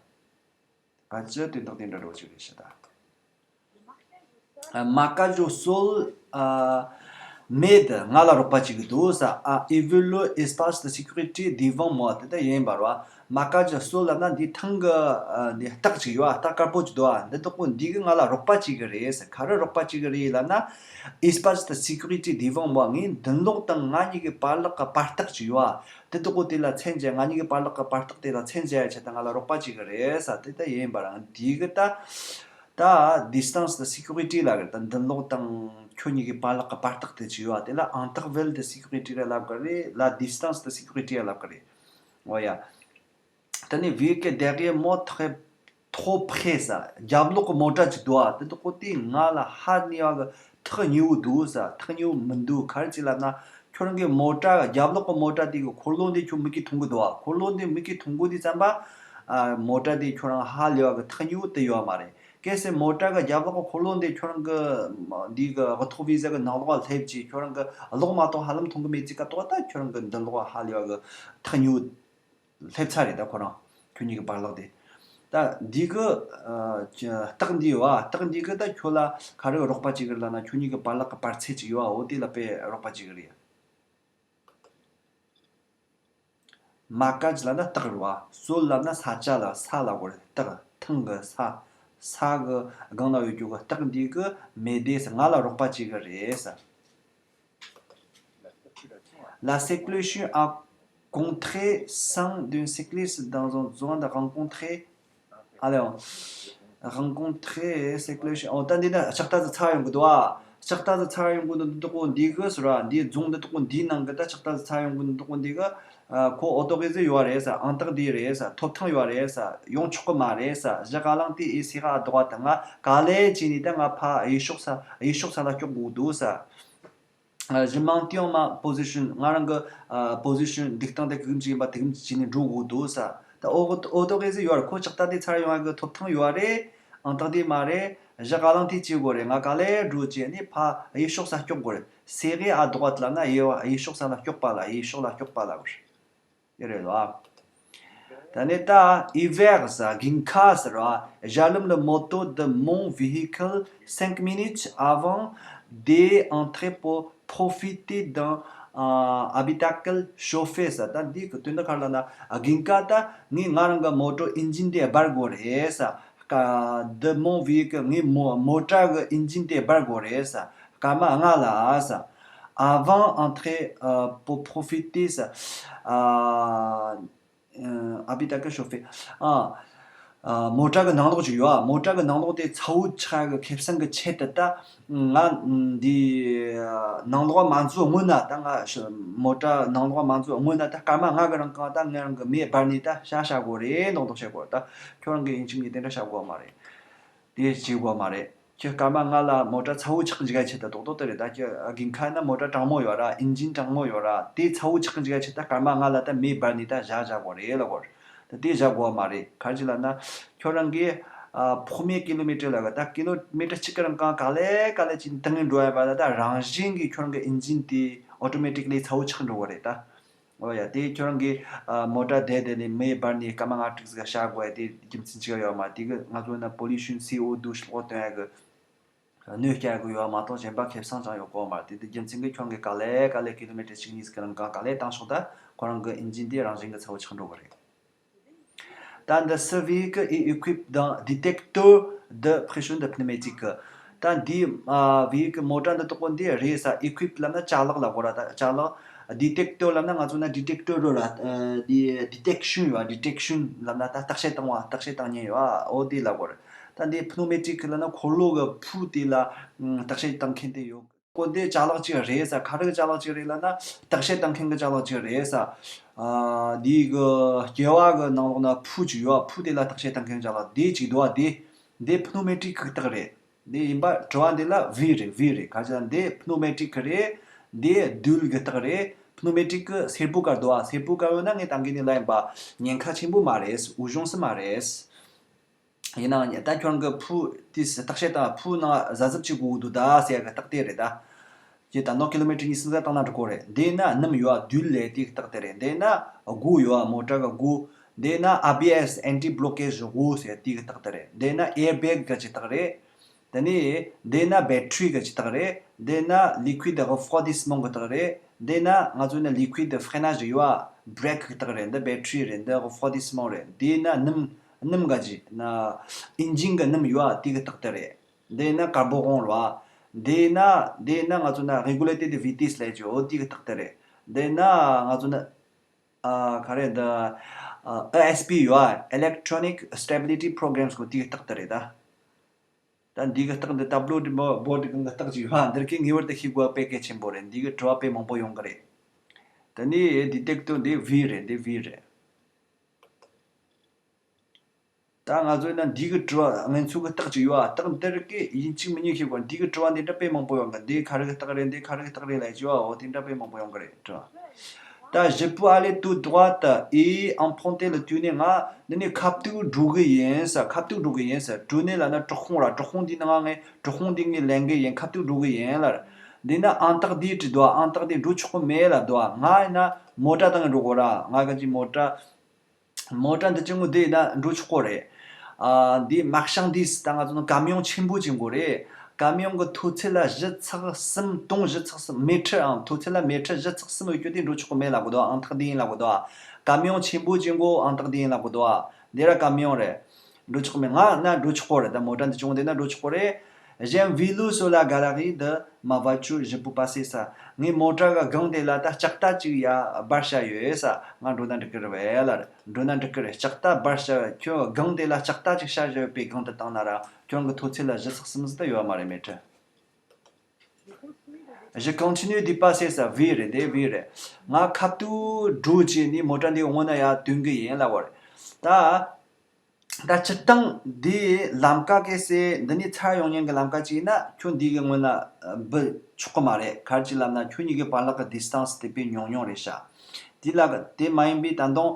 ག་ཅི་དོན་དག་དེ་འདྲ་རོ་ཅིག་རེད་ཤག་ད། Marquage au sol, ཨ་མེད། ང་ལ་རོགས་པ་བྱེད་ཀྱི་འདུག་ས། A évolu l'espace de sécurité devant moi. དེ་ད་ཡིན་པ་རེད་བ། Maquage du sol ལབ་ན་འདི་ཐང་གི་ཨ་འདི་སྟག་ཅིག་ཡོད་ཨ། སྟག་དཀར་པོ་ཅིག་འདུག་ཨ། འདི་དག་པོ་འདི་གི་ང་ལ་རོགས་པ་བྱེད་གི་རེད་ཟེར། ག་རེ་རོགས་པ་བྱེད་གི་རེད་ལབ་ན། Espace de sécurité devant moi. ངའི་མདུན་ལོགས་དང་ང་གཉིས་ཀྱི་བར་ལག་གི་བར་སྟག་ཅིག་ཡོད་ཨ། དེ་དག་པོ་དེ་ལ་མཚོན་བྱེད། ང་གཉིས་ཀྱི་བར་ལག་གི་བར་སྟག་དེ་ལ་མཚོན་བྱེད་ཆེད་དུ་ང་ལ་རོགས་པ་བྱེད་གི་རེད་ཟེར། དེ་ད་ཡིན་པ་རང་འདི་གི་ད་ད་distance de sécurité ལབ་གི་རེད། ད་མདུན་ལོགས་དང་ཁྱོད་གཉིས་ཀྱི་བར་ལག་གི་བར་སྟག་དེ་ཅིག་ཡོད་ཨ། དེ་ལ་intervalle de sécurité རེད་ལབ་གི་རེད། ལ་distance de sécurité རེད་ལབ་གི་རེད། འོ་ཡ། དེ་ནས vu que derrière moi très trop près ཟེར། རྒྱབ་ལོགས་ཀྱི་མོ་ཊ་ཅིག་འདུག་ཨ། དེ་དག་པོ་དེ་ང་ལ་ཧ་ལས་པ་གི་ཐག་ཉེ་བོ་འདུག་ཟེར། ཐག་ཉེ་བོ་མི་འདུག་ག་རེ་བྱས་ལབ་ན། ཁྱོད་རང་གི་མོ་ཊ་རྒྱབ་ལོགས་ཀྱི་མོ་ཊ་དེ་གི་འཁོར་ལོ་འདི་ཁྱོད་མིག་གིས་མཐོང་གི་འདུག་ཨ། འཁོར་ལོ་འདི་མིག་གིས་མཐོང་གི་དུས་ཙམ་པ། ཨ་མོ་ཊ་དེ་ཁྱོད་རང་ཧ་ལས་པ་གི་ཐག་ཉེ་བོ་དེ་ཡོད་མ་རེད། གལ་སྲིད་མོ་ཊ་གི་རྒྱབ་ལོགས་ཀྱི་འཁོར་ལོ་འདི་ཁྱོད་རང་གི་འདི་གི་rétroviseur གི་ནང་ལོགས་ལ་སླེབས་ཀྱི། ཁྱོད་རང་གི་ལོགས་མ་གཏོགས་ཧ་ལམ་མཐོང་གི་མེད་ཅིག་ག་ཏོག་ད་ཁྱོད་རང་གི་མདུན་ལོགས་ཧ་ལས་པ་གི་ཐག་ཉེ་བོ་སླེབས་ཚར་རེད། ད་ཁོ་རང་ཁྱོད་གཉིས་ཀྱི་བར་ལག་དེ། ད་འདི་གི་ཨ་ཅི་སྟག་འདི་ཡོད་ཨ། སྟག་འདི་གི་ད་ཁྱོད་ལ་ག་རེ་རོགས་པ་བྱེད་གི་རེད་ལབ་ན། ཁྱོད་གཉིས་ཀྱི་བར་ལག་གི་བར་ཚད་ཅིག་ཡོད་ཨ། འོ་དེ་ལ་དཔེ་རོགས་པ་བྱེད་གི་རེད། Maquage ལབ་ན་སྟག་རེད་བ། Sol ལབ་ན་ས་ཆ་ལ་ས་ལ་གོ་རེད། སྟག་ཐང་གི་ས། ས་གི་སྒང་ལ་ཡོད་རྒྱུ་གི་སྟག་འདི་གི་m'aider ཟེར། ང་ལ་རོགས་པ་བྱེད་གི་རེད་ཟེར། La séclusion a contraint cinq d'un cycliste dans une zone rencontrée. Alors, rencontrée, séclusion. ཨོ་ད་འདི་ན་ལྕགས་རྟ་ཟིག་ཚར་ཡོང་གི་འདུག་ཨ། ལྕགས་རྟ་ཟིག་ཚར་ཡོང་གི་འདུག་འདི་དག་པོ་འདི་གི་ཟེར་བ། འདི་རྫོང་འདི་དག་པོ་འདིའི་ནང་གི་ད་ལྕགས་རྟ་ཟིག་ཚར་ཡོང་གི་འདུག་འདི་གི། ཨ་ཁོ་autorisé ཡོད་རེད་ཟེར། ཨང་རྟགས་འདི་རེད་ཟེར། ཐོབ་ཐང་ཡོད་རེད་ཟེར། ཡོང་ཆོག་གི་མ་རེད་ཟེར། Je galantis et sera à droite. ང་ག་ལེ་བྱས་ནས་ད་ང་ཕ་གཡས་ཕྱོགས་ས་གཡས་ཕྱོགས་ས་ལ་སྐྱོག་དགོས་འདུག་ཟེར། Je maintiens ma position. ང་རང་གི་ཨ་position སྒྲིག་སྟངས་དེ་གི་བྱས་ནས་འགྲོ་དགོས་འདུག་ཟེར། ད་ཨོ་autorisé ཡོད་རེད། ཁོ་ལྕགས་རྟ་དེ་ཚར་ཡོང་ཡ་གི་ཐོབ་ཐང་ཡོད་རེད། ཨང་རྟགས་དེ་མ་རེད། Je galantis བྱེད་དགོས་རེད། ང་ག་ལེ་འགྲོ་བྱས་ནས་ཕ་གཡས་ཕྱོགས་ས་སྐྱོག་དགོས་རེད། Sera à droite ལབ་ན་གཡས་གཡས་ཕྱོགས་ས་ལ་སྐྱོག་པ་ལ། གཡས་ཕྱོགས་ལ་སྐྱོག་པ་ལ་གོ་རེད། དེ་རེད་ལ། ད་ནི་ད་hiver ཟེར་དགུན་ཁ་ཟེར་བ། J'allume le moteur de mon véhicule cinq minutes avant d'entrer pour profiter d'un euh, habitacle chauffé ཟེར། ད་འདི་གི་དོན་དག་ག་རེ་ལབ་ན། དགུན་ཁ་ད་ངས་ང་རང་གི་མོ་ཊའི་ཨིན་ཇིན་དེ་སྦར་དགོས་རེད་ཟེར། ཀ་de mon véhicule ངའི་མོ་མོ་ཊ་གི་ཨིན་ཇིན་དེ་སྦར་དགོས་རེད་ཟེར། སྐར་མ་ལྔ་ལ་ཟེར། Avant entrer euh, pour profiter ཟེར། ཨ་ཨ་habitacle chauffé ཨ་ཨ་མོ་ཊ་གི་ནང་ལོགས་ཅིག་ཡོད་ཨ། མོ་ཊ་གི་ནང་ལོགས་དེ་ཚ་བོ་ཆགས་གི་ཁེ་བཟང་གི་ཆེད་དུ་ད་ང་འདི་ནང་ལོགས་མ་འཛུལ་སྔོན་ན། ད་ང་མོ་ཊ་ནང་ལོགས་མ་འཛུལ་སྔོན་ན་ད་སྐར་མ་ལྔ་གི་རིང་གང་ད་ང་རང་གི་མེ་སྦར་ནས་ད་བཞག་བཞག་དགོས་རེད། མདོག་མདོག་བྱེད་དགོས་རེད། ད་ཁྱོད་རང་གི་ཨིན་ཇིན་གྱིས་དེ་འདྲ་བྱ་དགོས་མ་རེད། དེ་བྱེད་དགོས་མ་རེད། ཁྱོད་སྐར་མ་ལྔ་ལ་མོ་ཊ་ཚ་བོ་ཆགས་འཇུག་ཡ་ཆེད་དུ་རྡོག་རྡོག་དེ་རེད། ད་ཁྱོད་དགུན་ཁ་ན་མོ་ཊ་གྲང་མོ་ཡོད་ར། ཨིན་ཇིན་གྲང་མོ་ཡོད་ར། དེ་ཚ་བོ་ཆགས་འཇུག་ཡ་ཆེད་དུ་སྐར་མ་ལྔ་ལ་ད་མེ་སྦར་ནས་ད་བཞག་བཞག་དགོས་རེད་ལབ་དགོས་རེད། ད་དེ་བཞག་དགོས་མ་རེད། ག་རེ་ལབ་ན། ཁྱོད་རང་གིས་ཨ་premier kilomètre ལབ་གི་ད་ཀི་ལོ་མི་ཊར་གཅིག་གི་རིང་གང་ག་ལེ་ག་ལེ་བྱས་ནས་ཏང་ངེ་འགྲོ་ཡ་བ་ད་ད་རང་བཞིན་གྱིས་ཁྱོད་རང་གི་ཨིན་ཇིན་དེ་automatically ཚ་བོ་ཆགས་འགྲོ་གི་རེད་ད། ཨོ་ཡ། དེ་ཁྱོད་རང་གིས་ཨ་མོ་ཊ་བསྡད་བསྡད་ནས་མེ་སྦར་ནས་སྐར་མ་ལྔ་དྲུག་ཟིག་བཞག་དགོས་ཡ་དེ་རྒྱུ་མཚན་ཅིག་ཡོད་མ་རེད། དེ་གིས་ང་ཚོ་ན་pollution C O deux ཤོག་བཏོན་ཡ་གི་གནོད་སྐྱེལ་གི་ཡོད་མ་གཏོགས་གཞན་པ་ཁེ་བཟང་ཅང་ཡོད་གོ་མ་རེད། དེ་དེ་རྒྱུ་མཚན་གིས་ཁྱོད་རང་གིས་ག་ལེ་ག་ལེ་ཀི་ལོ་མི་ཊར་གཅིག་གཉིས་ཟིག་གི་རིང་གང་ག་ལེ་བཏང་ཤོག་ད་ཁོ་རང་གི་ཨིན་ཇིན་དེ་རང་བཞིན་གིས་ཚ་བོ་ཆགས་འགྲོ་གི་རེད། ད་འདི་ce véhicule est équipé d'un détecteur de pression de pneumatique. ད་འདི་ཨ་véhicule མོ་ཊ་འདི་དག་པོ་འདི་རེད་ས། Équipé ལབ་ན་ཅ་ལག་ལ་གོ་ར། ད་ཅ་ལག། Détecteur ལབ་ན་ང་ཚོ་ན་detecteur རེད་ར། ཨ་འདི་détection ཡོད་ཨ། détection ལབ་ན་ད་བརྟག་དཔྱད་བཏང་བ། བརྟག་དཔྱད་བཏང་མཁན་ཡོད་ཨ། འོ་དེ་ལ་གོ་ར། ད་འདི་pneumatique ལབ་ན་འཁོར་ལོ་གི་ཕུ་དེ་ལ་ཨ་བརྟག་དཔྱད་བཏང་མཁན་དེ་ཡོད། ཀོ་དེ་ཅ་ལག་ཅིག་རེད་ས། ག་རེ་གི་ཅ་ལག་ཅིག་རེད་ལབ་ན། བརྟག་དཔྱད་བཏང་མཁན་གི་ཅ་ལག་ཅིག་རེད་ས། ཨ་འདི་གི་སྐྱེ་བ་གི་ནང་ལོགས་ན་ཕུ་ཅིག་ཡོད་ཨ། ཕུ་དེ་ལ་བརྟག་དཔྱད་བཏང་མཁན་ཅ་ལག་དེ་ཅིག་འདུག་ཨ། དེ་དེ་pneumatique གི་རྟགས་རེད། དེ་ཡིན་པ་དྲི་བ་འདི་ལ་vis རེད། vis རེད། ག་ཅི་ལ་འདི་pneumatique གི་རེད། འདི་ཟློས་གི་རྟགས་རེད། pneumatique གི་སེར་པོ་ག་འདུག་ཨ། སེར་པོ་ག་ཡོད་ན་ངས་ད་གིན་ནས་ལབ་ཡིན་པ། ཉེན་ཁ་ཆེན་པོ་མ་རེད། འུ་གཞུང་སི་མ་རེད། ཡིན་ནའང་ད་ཁྱོད་རང་གི་ཕུ་དེ་བརྟག་དཔྱད་དང་ཕུ་ནང་གཟབ་གཟབ་བྱེད་དགོས་འདུག་ད་ཟེར་ཡ་གི་རྟགས་དེ་རེད་ད། ཁྱེད་ད་ནོ་ཀི་ལོ་མི་ཊར་གཉིས་གསུམ་ཙམ་བཏང་ན་འགྲིག་གོ་རེད། འདི་ན་སྣུམ་ཡོད་ཨ། ཟློས་ལབ་དེ་གི་རྟགས་དེ་རེད། འདི་ན་སྒོ་ཡོད་ཨ། མོ་ཊ་གི་སྒོ། འདི་ན་ཨ་བི་ཨེས་anti blockage སྒོ་ཟེར་དེ་གི་རྟགས་དེ་རེད། འདི་ན་airbag གི་རྟགས་རེད། དེ་ནས་འདི་ན་battery གི་ཅི་རྟགས་རེད། འདི་ན་liquide refroidissement གི་རྟགས་རེད། འདི་ན་ང་ཚོ་ན་liquide freinage ཡོད་ཨ། brake གི་རྟགས་རེད། འདི་battery རེད། འདི་refroidissement རེད། འདི་ན་སྣུམ་སྣུམ་ག་ཅི་ན་engine གི་སྣུམ་ཡོད་ཨ། དེ་གི་རྟགས་དེ་རེད། འདི་ན་carburant རེད་བ། འདི་ན་འདི་ན་ང་ཚོ་ན་régulateur de vitesse ལས་ཀྱི་འོ་དེ་གི་རྟགས་དེ་རེད། འདི་ན་ང་ཚོ་ན་ཨ་ག་རེ་འདི་ཨ་E S P ཡོད་ཨ། Electronic Stability Programs གོ་དེ་གི་རྟགས་དེ་རེད་ད། ད་འདི་གི་རྟགས་འདི་tableau de bord གི་རྟགས་ཅིག་ཡོད་ཨ། འདིར་གི་ངེས་པར་དུ་ཤེས་དགོས་པ་དཔེ་གལ་ཆེན་པོ་རེད། འདི་གི་དྲི་བ་དཔེ་མང་པོ་ཡོང་གི་རེད། དེ་ནས་detector འདི་V རེད། འདི་V རེད། ད་ང་ཚོས་ན་འདི་གི་དྲི་བ་ངན་ཚུལ་གི་རྟགས་ཅིག་ཡོད་ཨ། རྟགས་འདིར་གི་ཡིན་གཅིག་མིན་གཉིས་ཤེས་དགོས། འདི་གི་དྲི་བ་འདི་འདྲ་དཔེ་མང་པོ་ཡོང་གི། འདི་ག་རེ་གི་རྟགས་རེད། འདི་ག་རེ་གི་རྟགས་རེད་ལབ་ཀྱི་ཡོད་ཨ། འོ་དེ་འདྲ་དཔེ་མང་པོ་ཡོང་གི་རེད་དྲི་བ། ད je peux aller tout droit et emprunter le tunnel ང་འདི་ནས་ཁ་ཐུག་འགྲོ་གི་ཡིན་ས། ཁ་ཐུག་འགྲོ་གི་ཡིན་ས། tunnel ལབ་ན་བྲག་ཁུང་ར། བྲག་ཁུང་འདི་ནང་ངས་བྲག་ཁུང་འདི་ངས་ལེན་གི་ཡིན། ཁ་ཐུག་འགྲོ་གི་ཡིན་ལ། འདི་ན་interdit འགྲོ་འདུག་ཨ། interdit འགྲོ་ཆོག་གི་མེད་ལབ་འདུག་ཨ། ང་ཡིན་ན་མོ་ཊ་དང་འགྲོ་དགོས་ར། ང་ག་ཅི་མོ་ཊ། མོ་ཊ་འདི་ཅི་མོ་དེ་ཡིན་ན་འགྲོ་ཆོག་གོ་རེད། ཨ་འདི་marchandise ད་ང་ཚོ་ནི་camion ཆེན་པོ་ཅིག་གོ་རེད། camion གི་མཐོ་ཚད་ལ་བཞི་ཚེག་གསུམ། དོན་བཞི་ཚེག་གསུམ། མི་ཊར་ཨང་མཐོ་ཚད་ལ་མི་ཊར་བཞི་ཚེག་གསུམ་ཡོད་རྒྱུ་དེ་འགྲོ་ཆོག་གི་མེད་ལབ་གོ་དོ། interdit ཡིན་ལབ་གོ་དོ། camion ཆེན་པོ་ཅིག་གོ་interdit ཡིན་ལབ་གོ་དོ། འདི་ར་camion རེད། འགྲོ་ཆོག་གི་མེད། ང་ན་འགྲོ་ཆོག་གོ་རེད། ད་མོ་ཊ་འདི་ཅི་མོ་དེ་ན་འགྲོ་ཆོག་གོ་རེད། J'ai un vélo sur la galerie de ma voiture, je peux passer ས། ངའི་མོ་ཊ་གི་སྒང་དེ་ལ་ད་ལྕགས་རྟ་ཅིག་ཡ་སྦར་བྱས་ཡོད་ས། ང་འགྲོ་ན་འགྲིག་གི་རེད་བས་ལ། འགྲོ་ན་འགྲིག་གི་རེད། ལྕགས་རྟ་སྦར་བྱས། ཁྱོད་སྒང་དེ་ལ་ལྕགས་རྟ་ཅིག་བྱས་ཡོད་པའི་སྒང་དུ་བཏང་ན་ར་ཁྱོད་ཀྱི་མཐོ་ཚད་ལ་བཞི་ཚེག་གསུམ་ཙམ་ད་ཡོད་མ་རེད། མི་ཊར། Je continue de passer ས། V རེད། དེ་V རེད། ང་ཁ་ཐུག་འགྲོ་བྱས་ནས་མོ་ཊ་འདི་སྔོན་ན་ཡ་ཐོན་གི་ཡིན་ལབ་པ་རེད། ད། ད་སྤྱིར་བཏང་འདི་ལམ་ཀ་གལ་སྲིད་འདི་ནས་ཚུར་ཡོང་མཁན་གྱི་ལམ་ཀ་ཅིག་ཡིན་ན་ཁྱོད་འདི་གི་སྔོན་ན་འབུད་ཆོག་གི་མ་རེད། ག་རེ་ཅིག་ལབ་ན་ཁྱོད་གཉིས་ཀྱི་བར་ལག་གི་distance དེ་དཔེ་ཉུང་ཉུང་རེད་ཤག་དེ་ལ་དེ་མ་ཡིན་པའི་ད་དུང་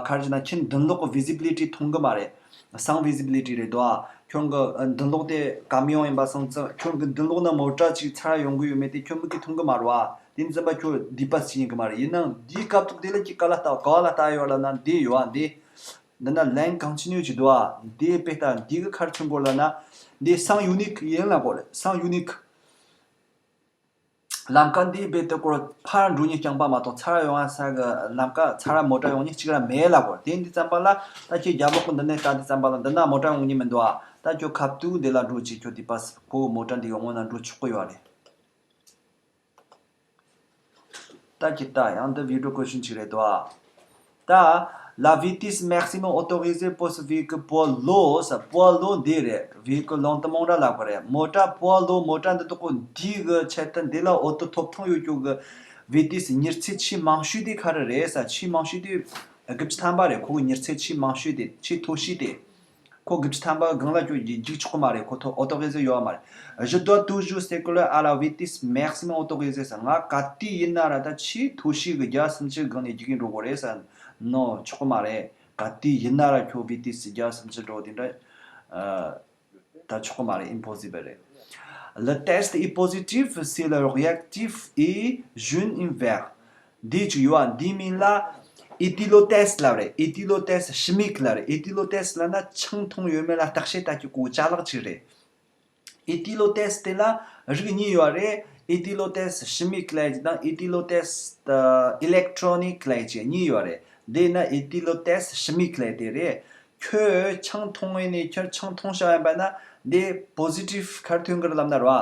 ག་རེ་ཅིག་ན་ཁྱོད་མདུན་ལོགས་ཀྱི་visibility མཐོང་གི་མ་རེད། sans visibility རེད་དོ། ཁྱོད་ཀྱི་མདུན་ལོགས་དེ་camion ཡིན་པ་སོང་ཙང་ཁྱོད་ཀྱི་མདུན་ལོགས་ན་མོ་ཊ་ཅིག་ཚུར་ཡོང་གི་ཡོད་མེད་དེ་ཁྱོད་མིག་གིས་མཐོང་གི་མ་རེད་བ། དེ་ནི་ཙམ་པ་ཁྱོད་འདི་པ་ཞིག་ཡིན་གི་མ་རེད། ཡིན་ནའང་འདིའི་སྐབས་ཐོག་དེ་ལ་ཅིག་ག་ལ་ལྟ་ག་ལ་ལྟ་ཡོད་ལབ་ན་འདི་ཡོད་ཨ། འདི་འདི་ན་ligne continue ཅིག་འདུག་ཨ། འདི་དཔེ་ལྟ་འདི་གི་ཁར་ཚུན་སྐོར་ལ་ན་འདི་sens unique ཡིན་ལ་གོ་རེད། sens unique ལམ་ཀ་འདི་རྦད་དེ་སྐོར་ཕར་འགྲོ་ཉེན་རྐྱང་པ་མ་གཏོགས་ཚུར་ཡོང་ས་གི་ལམ་ཀ་ཚུར་མོ་ཊ་ཡོང་ཉེན་གཅིག་ར་མེད་ལ་གོ་རེད། དེ་འདི་ཙམ་པ་ལ་ད་ཁྱེད་རྒྱབ་ལོགས་གི་འདི་ནས་ལྟ་འདི་ཙམ་པ་ལ་འདི་ན་མོ་ཊ་ཡོང་ཉེན་མི་འདུག་ཨ། ད་ཁྱོད་ཁ་ཐུག་འདི་ལ་འགྲོ་ཅིག་ཁྱོད་འདི་པ་ཁོ་མོ་ཊ་འདི་ཡོང་ངོ་ན་འགྲོ་ཆོག་གི་ཡོད་རེད། ད་ཁྱེད་ལྟ་ཡང་འདི་video question ཅིག་རེད་དོ། ད་la vitesse maximum autorisée pour ce véhicule poids lourd ས། poids lourd འདི་རེད། véhicule lentement ར་ལབ་གི་རེད། མོ་ཊ་poids lourd མོ་ཊ་འདི་དག་གོ་འདི་གི་ཆེད་དུ་འདི་ལ་auto ཐོབ་ཐང་ཡོད་རྒྱུ་གི་vitesse མྱུར་ཚད་ཆེས་མང་ཤོས་དེ་ག་རེ་རེད་ས། ཆེས་མང་ཤོས་དེ་དགུ་བཅུ་ཐམ་པ་རེད། ཁོ་གི་མྱུར་ཚད་ཆེས་མང་ཤོས་དེ་ཆེས་མཐོ་ཤོས་དེ། ཁོ་དགུ་བཅུ་ཐམ་པ་སྒང་ལ་ཁྱོད་རྒྱུག་ཆོག་གི་མ་རེད། ཁོ་ཐོ་autorisé ཡོད་མ་རེད། Je dois toujours circuler à la vitesse maximum autorisée ས། ང་ག་དུས་ཡིན་ན་ར་ད་ཆེས་མཐོ་ཤོས་ཀྱི་བརྒྱ་སུམ་ཅུ་སྒང་ནས་རྒྱུག་གིན་འགྲོ་དགོས་རེད་ས། No ཆོག་གི་མ་རེད། ག་དུས་ཡིན་ན་ར་ཁྱོད་vitesse བརྒྱ་སུམ་ཅུ་འགྲོ་དེ་འདྲ་ད་ཆོག་གི་མ་རེད། impossible རེད། Le test est positif si le réactif est jaune ou vert འདི་ཅིག་ཡོད་ཨ། འདི་མིང་ལ་éthylotest ལབ་རེད། éthylotest chimique ལབ་རེད། éthylotest ལབ་ན་ཆང་འཐུང་ཡོད་མེད་ལ་བརྟག་དཔྱད་ལྟ་རྒྱུ་གོ་ཅ་ལག་ཅིག་རེད། éthylotest དེ་ལ་རིགས་གཉིས་ཡོད་རེད། éthylotest chimique ལབ་ཅིག་དང་éthylotest électronique ལབ་ཅིག་གཉིས་ཡོད་རེད། འདི་ན་éthylotest chimique ལབ་དེ་རེད། ཁྱོད་ཆང་འཐུང་ཡིན་ནས་ཁྱོད་ཆང་འཐུང་བཞག་ཡིན་པ་ན་འདི་positive ག་རེ་ཐོན་གི་རེད་ལབ་ན་རེད་བ།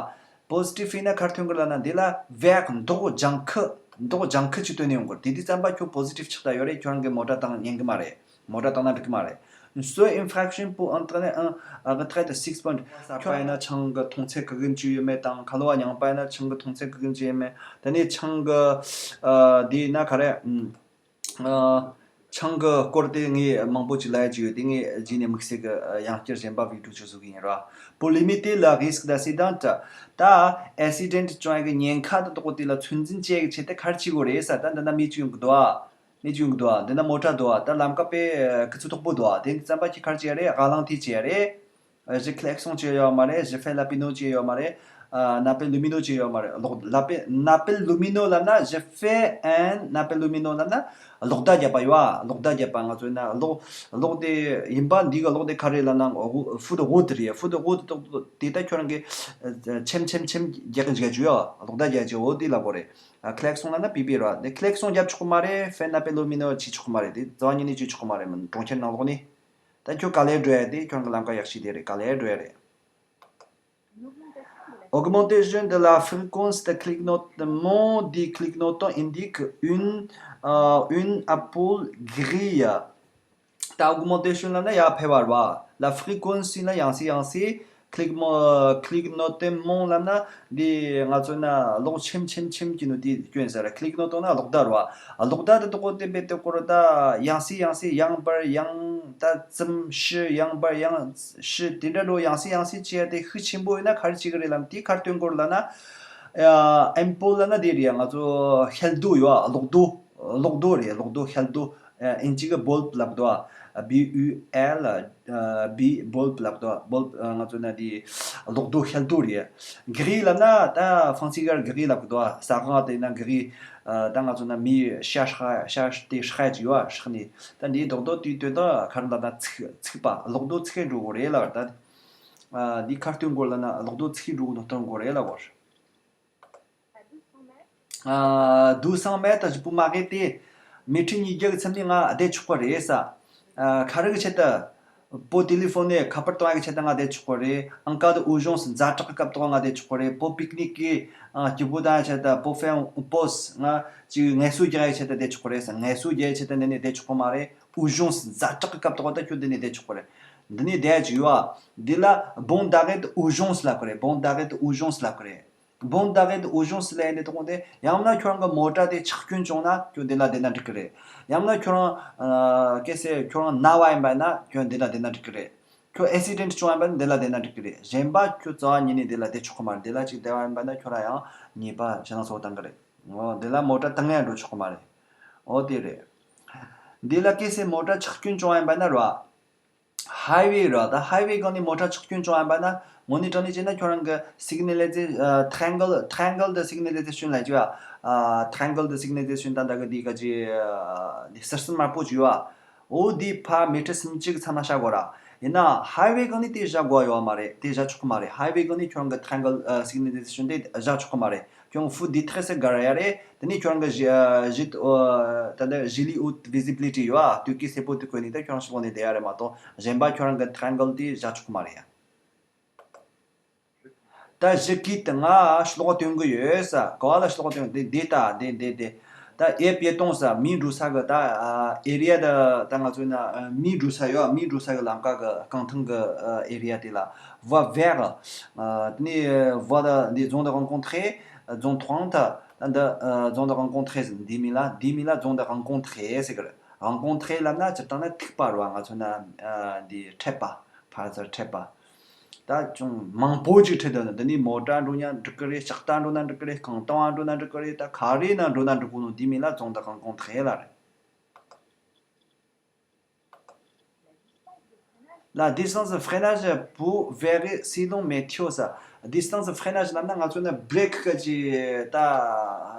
positive ཡིན་ན་ག་རེ་ཐོན་གི་རེད་ལབ་ན་འདི་ལ་vert མདོག་ལྗང་ཁུ། མདོག་ལྗང་ཁུ་ཅིག་སྟོན་ནས་ཡོང་གི་རེད། དེ་དུས་ཙམ་པ་ཁྱོད་positive ཆགས་བསྡད་ཡོད་རེད། ཁྱོད་རང་གི་མོ་ཊ་བཏང་ཉན་གི་མ་རེད། མོ་ཊ་བཏང་ན་འགྲིག་གི་མ་རེད། Seule infraction peut entraîner un retrait de six points ས་པ་ཡིན་ན་ཆང་གི་མཐོང་ཚད་ག་གི་ཅིག་ཡོད་མེད་དང་། ཁ་ལོ་བ་མྱངས་པ་ཡིན་ན་ཆང་གི་མཐོང་ཚད་ག་གི་ཅིག་ཡོད་མེད། དེ་ནས་ཆང་གི་ཨ་དེ་ཡིན་ན་ག་རེ་ཨ། ཆང་གི་སྐོར་དེ་ངས་མང་པོ་ཅིག་ལབ་ཡ་ཅིག་ཡོད། དེ་ངས་རྗེས་ནས་དམིགས་བསལ་གྱི་ཡང་བསྐྱར་གཞན་པ་video ཅིག་བཟོ་གི་ཡིན་ར། Pour limiter le risque d'accident ད་accident བྱུང་ཡ་གི་ཉེན་ཁ་དང་དོག་པོ་དེ་ལ་ཚོད་འཛིན་བྱེད་ཡ་གི་ཆེད་དུ་ག་རེ་བྱེད་དགོས་རེད་ས། ད་འདི་ན་མི་ཅིག་ཡོང་གི་འདུག་ཨ། མི་ཅིག་ཡོང་གི་འདུག་ཨ། འདི་ན་མོ་ཊ་འདུག་ཨ། ད་ལམ་ཀ་དཔེ་སྐྱིད་ཚོད་དོག་པོ་འདུག་ཨ། དེ་འདི་ཙམ་པ་ཁྱེད་ག་རེ་བྱེད་ཡ་རེད། ར་ལངས་དེ་བྱེད་ཡ་རེད། ཨ། je klaxonne བྱེད་ཡོད་མ་རེད། je fais la péno བྱེད་ཡོད་མ་རེད། ཨ། un appel lumineux ཅིག་ཡོད་མ་རེད། གློག་l'appel un appel lumineux ལབ་ན། Je fais un appel lumineux ལབ་ན་གློག་བརྡ་བརྒྱབ་པ་ཡོད་ཨ། གློག་བརྡ་བརྒྱབ་པ། ང་ཚོ་ན་གློག་གློག་དེ་ཡིན་པ། འདི་གི་གློག་དེ་ག་རེ་ལབ་ན། feu de route རེད། feu de route ཏོག་ཏོག་དེ་ད་ཁྱོད་རང་གི་ཨ་ཆེམ་ཆེམ་ཆེམ་རྒྱག་གི་འཇུག་གི་ཡོད། གློག་བརྡ་རྒྱག་གི་འོ་དེ་ལབ་དགོས་རེད། ཨ། klaxon ལབ་ན་པི་པི་རེད། དེ་klaxon རྒྱབ་ཆོག་གི་མ་རེད། feu un appel lumineux བྱེད་ཆོག་གི་མ་རེད། དེ་རྩ་བ་ཉིད་ནས་བྱེད་ཆོག་གི་མ་རེད། མི་གྲོང་ཁྱེར་ནང་ལོགས་ནས། ད་ཁྱོད་ག་ལེར་འགྲོ་ཡ་དེ་ཁྱོད་རང་གི་ལམ་ཁ་ཡག་ཤོས་དེ་རེད། ག་ལེར་འགྲོ་ཡ་རེད། Augmentation de la fréquence de clignotement du clignotant indique une, euh, une ampoule grille. ད་augmentation ལབ་ན་ཡར་འཕེལ་བ་རེད་བ། la fréquence ལབ་ན་ཡང་སེ་ཡང་སེ། cligno- clignotement ལབ་ན་འདི་ང་ཚོ་ན་གློག་ཆེམ་ཆེམ་ཆེམ་གྱི་ནོ་དེ་སྐྱོན་ཟེར། clignotant ན་གློག་བརྡ་རེད་བ། གློག་བརྡ་དེ་དག་དེ་འབད་དེ་སྐོར་ད་ཡང་སེ་ཡང་སེ། ཡང་བར་ཡང་ད་ཙམ་ཞི། ཡང་བར་ཡང་ཞི། དེ་འདྲ་འགྲོ། ཡང་སེ་ཡང་སེ་བྱས་ཏེ་ཤུགས་ཆེན་པོ་ཡིན་ན་ག་རེ་བྱེད་གི་རེད་ལབ་དེ་ག་རེ་སྟོན་གོ་རེད་ལབ་ན། ཨ། ampoule ལབ་ན་དེ་རེད། ང་ཚོ་ཤེལ་རྡོ་ཡོད་ཨ། གློག་རྡོ། གློག་རྡོ་རེད། གློག་རྡོ་ཤེལ་རྡོ། ཨ། ཨིན་ཇི་གི་bulb ལབ་གི་འདུག་ཨ། B U L ཨ། B bulb ལབ་གི་འདུག་ཨ། bulb ཨ། ང་ཚོ་ན་དེ་གློག་རྡོ་ཤེལ་རྡོ་རེད། grille ལབ་ན་ད་ཧྥ་རན་སི་སྒང་grille ལབ་གི་འདུག་ཨ། ས་གང་དེ་ན་grille ཨ། ད་ང་ཚོ་ན་མི་ཤ་ཤ་ཤ་དེ་ཤ་ཅིག་ཡོད་ཨ། ཤ་ནི་ད་འདིའི་གློག་རྡོ་དེའི་དོན་དག་ག་རེ་ལབ་ན་ཚིག་ཚིག་པ། གློག་རྡོ་ཚིག་འགྲོ་གི་རེད་ལབ། ད་ཨ། འདི་ག་རེ་སྟོན་གོ་ལབ་ན་གློག་རྡོ་ཚིག་འགྲོ་གི་ནོ་སྟོན་གོ་རེད་ལབ་བར། ཨ། deux cents mètres je peux m'arrêter. མི་ཊར་ཉིས་བརྒྱ་གི་མཚམས་ནས་ང་བསྡད་ཆོག་པ་རེད་ས། ཨ། ག་རེ་གི་ཆེད་དུ། pour téléphoner ཁ་པར་གཏོང་ཡ་གི་ཆེད་དུ་ང་བསྡད་ཆོག་པ་རེད། en cas d'urgence ཛ་དྲག་གི་སྐབས་ཐོག་ང་བསྡད་ཆོག་པ་རེད། pour pique་niquer ཨ། སྐྱིད་པོ་བཏང་ཡ་ཆེད་དུ། pour faire une pause ང་ཅིག་ངལ་གསོ་རྒྱག་ཡ་ཆེད་དུ་བསྡད་ཆོག་པ་རེད་ས། ངལ་གསོ་རྒྱག་ཡ་ཆེད་དུ་འདི་ནས་བསྡད་ཆོག་པ་མ་རེད། urgence ཛ་དྲག་གི་སྐབས་ཐོག་ད་ཁྱོད་འདི་ནས་བསྡད་ཆོག་པ་རེད། འདི་ནས་བསྡད་ཡ་ཅིག་ཡོད་ཨ། འདི་ལ་banc d'arrêt d'urgence ལབ་གི་རེད། banc d'arrêt d'urgence ལབ་གི་རེད། banc d'arrêt d'urgence ལབ་ཡ་འདི་ཐོག་དེ་ཡང་ན་ཁྱོད་རང་གི་མོ་ཊ་དེ་ཆག་སྐྱོན་བྱུང་ན་ཁྱོད་འདི་ལ་བསྡད་ན་འགྲིག་གི་རེད། ཡང་ན་ཁྱོད་རང་ཨ། གལ་སྲིད་ཁྱོད་རང་ན་བ་ཡིན་པ་ཡིན་ན་ཁྱོད་འདི་ལ་བསྡད་ན་འགྲིག་གི་རེད། ཁྱོད་accident བྱུང་བ་ཡིན་པ་ཡིན་ན་འདི་ལ་བསྡད་ན་འགྲིག་གི་རེད། གཞན་པ་ཁྱོད་རྩ་བ་ཉིད་ནས་འདི་ལ་བསྡད་ཆོག་གི་མ་རེད། འདི་ལ་ཅིག་བསྡད་པ་ཡིན་པ་ཡིན་ན་ཁྱོད་རང་ཡང་ཉེས་པ་ཞེ་དྲག་བཟོ་བཏང་གི་རེད། འོ་འདི་ལ་མོ་ཊ་བཏང་ཡ་འགྲོ་ཆོག་གི་མ་རེད། འོ་དེ་རེད། འདི་ལ་གལ་སྲིད་མོ་ཊ་ཆག་སྐྱོན་བྱུང་བ་ཡིན་པ་ཡིན་ན་རེད་བ། highway རེད་བ། ད་highway སྒང་ནས་མོ་ཊ་ཆག་སྐྱོན་བྱུང་བ་ཡིན་པ་ན་དངོས་གནས་དྲང་གནས་བྱས་ན་ཁྱོད་རང་གི་signalisation ཨ། triangle triangle de signalisation ལབ་ཀྱི་ཡོད་ཨ། triangle de signalisation ད་ད་གི་འདི་ག་ཅི་ཨ། འདི་ཟུར་གསུམ་དམར་པོ་ཅིག་ཡོད་ཨ། འོ་འདི་ཕར་མི་ཊར་སུམ་ཅུ་གི་མཚམས་ན་བཞག་དགོས་ར། ཡིན་ན་highway སྒང་ནས་དེ་བཞག་དགོས་ཡོད་མ་རེད། དེ་བཞག་ཆོག་གི་མ་རེད། highway སྒང་ནས་ཁྱོད་རང་གི་triangle ཨ། signalisation དེ་བཞག་ཆོག་གི་མ་རེད། ཁྱོད་feu d'urgence སྒང་ར་ཡ་རེད། དེ་ནས་ཁྱོད་རང་གི་གཞི་ཨ། གཞི་ཨ། ད་ལྟ་gilet haute visibilité ཡོད་ཨ། སྟོད་གོས་སེར་པོ་དེ་གོན་ནས་ད་ཁྱོད་རང་ཕྱི་ལོགས་ནས་བསྡད་ཡ་རེད་མ་གཏོགས་གཞན་པ་ཁྱོད་རང་གི་triangle དེ་བཞག་ཆོག་གི་མ་རེད་ཡ། ད་je quitte ང་ཕྱི་ལོགས་ཐོན་གི་ཡོད་ས། ག་བ་ལ་ཕྱི་ལོགས་ཐོན། འདི་འདི་ད་འདི་འདི་འདི་ད་aire piéton ས་མི་འགྲོ་ས་གི་ད་ཨ། area ད་ད་ང་ཚོ་ན་ཨ། མི་འགྲོ་ས་ཡོད། མི་འགྲོ་ས་གི་ལམ་ཁ་གི་རྐང་ཐང་གི་ཨ། area དེ་ལ voie verte ཨ། དེ་ནས་voie ད་འདི zone de rencontre ཨ། zone trente ད་འདི་ཨ། zone de rencontre འདི་མིང་ལ་འདི་མིང་ལ་zone de rencontre ཟེར་གི་རེད། rencontre ལབ་ན་སྤྱིར་བཏང་ན་ཐུག་པ་རེད་བ། ང་ཚོ་ན་ཨ། འདི་འཕྲད་པ། ཕར་ཚུར་འཕྲད་པ། ད་ཅུང་མང་པོ་ཅིག་འཕྲད་འདུག་ན། འདི་ནས་མོ་ཊ་འགྲོ་ན་འགྲིག་གི་རེད། ལྕགས་རྟ་འགྲོ་ན་འགྲིག་གི་རེད། རྐང་ཐང་འགྲོ་ན་འགྲིག་གི་རེད། ད་ག་རེ་ན་འགྲོ་ན་འགྲིག་གི་ནོ་འདི་མིང་ལ་zone de rencontre ལབ་རེད། La distance de freinage peut varier selon météo ས། distance de freinage ལབ་ན་ང་ཚོ་ན་brake གི་ཅི་ད་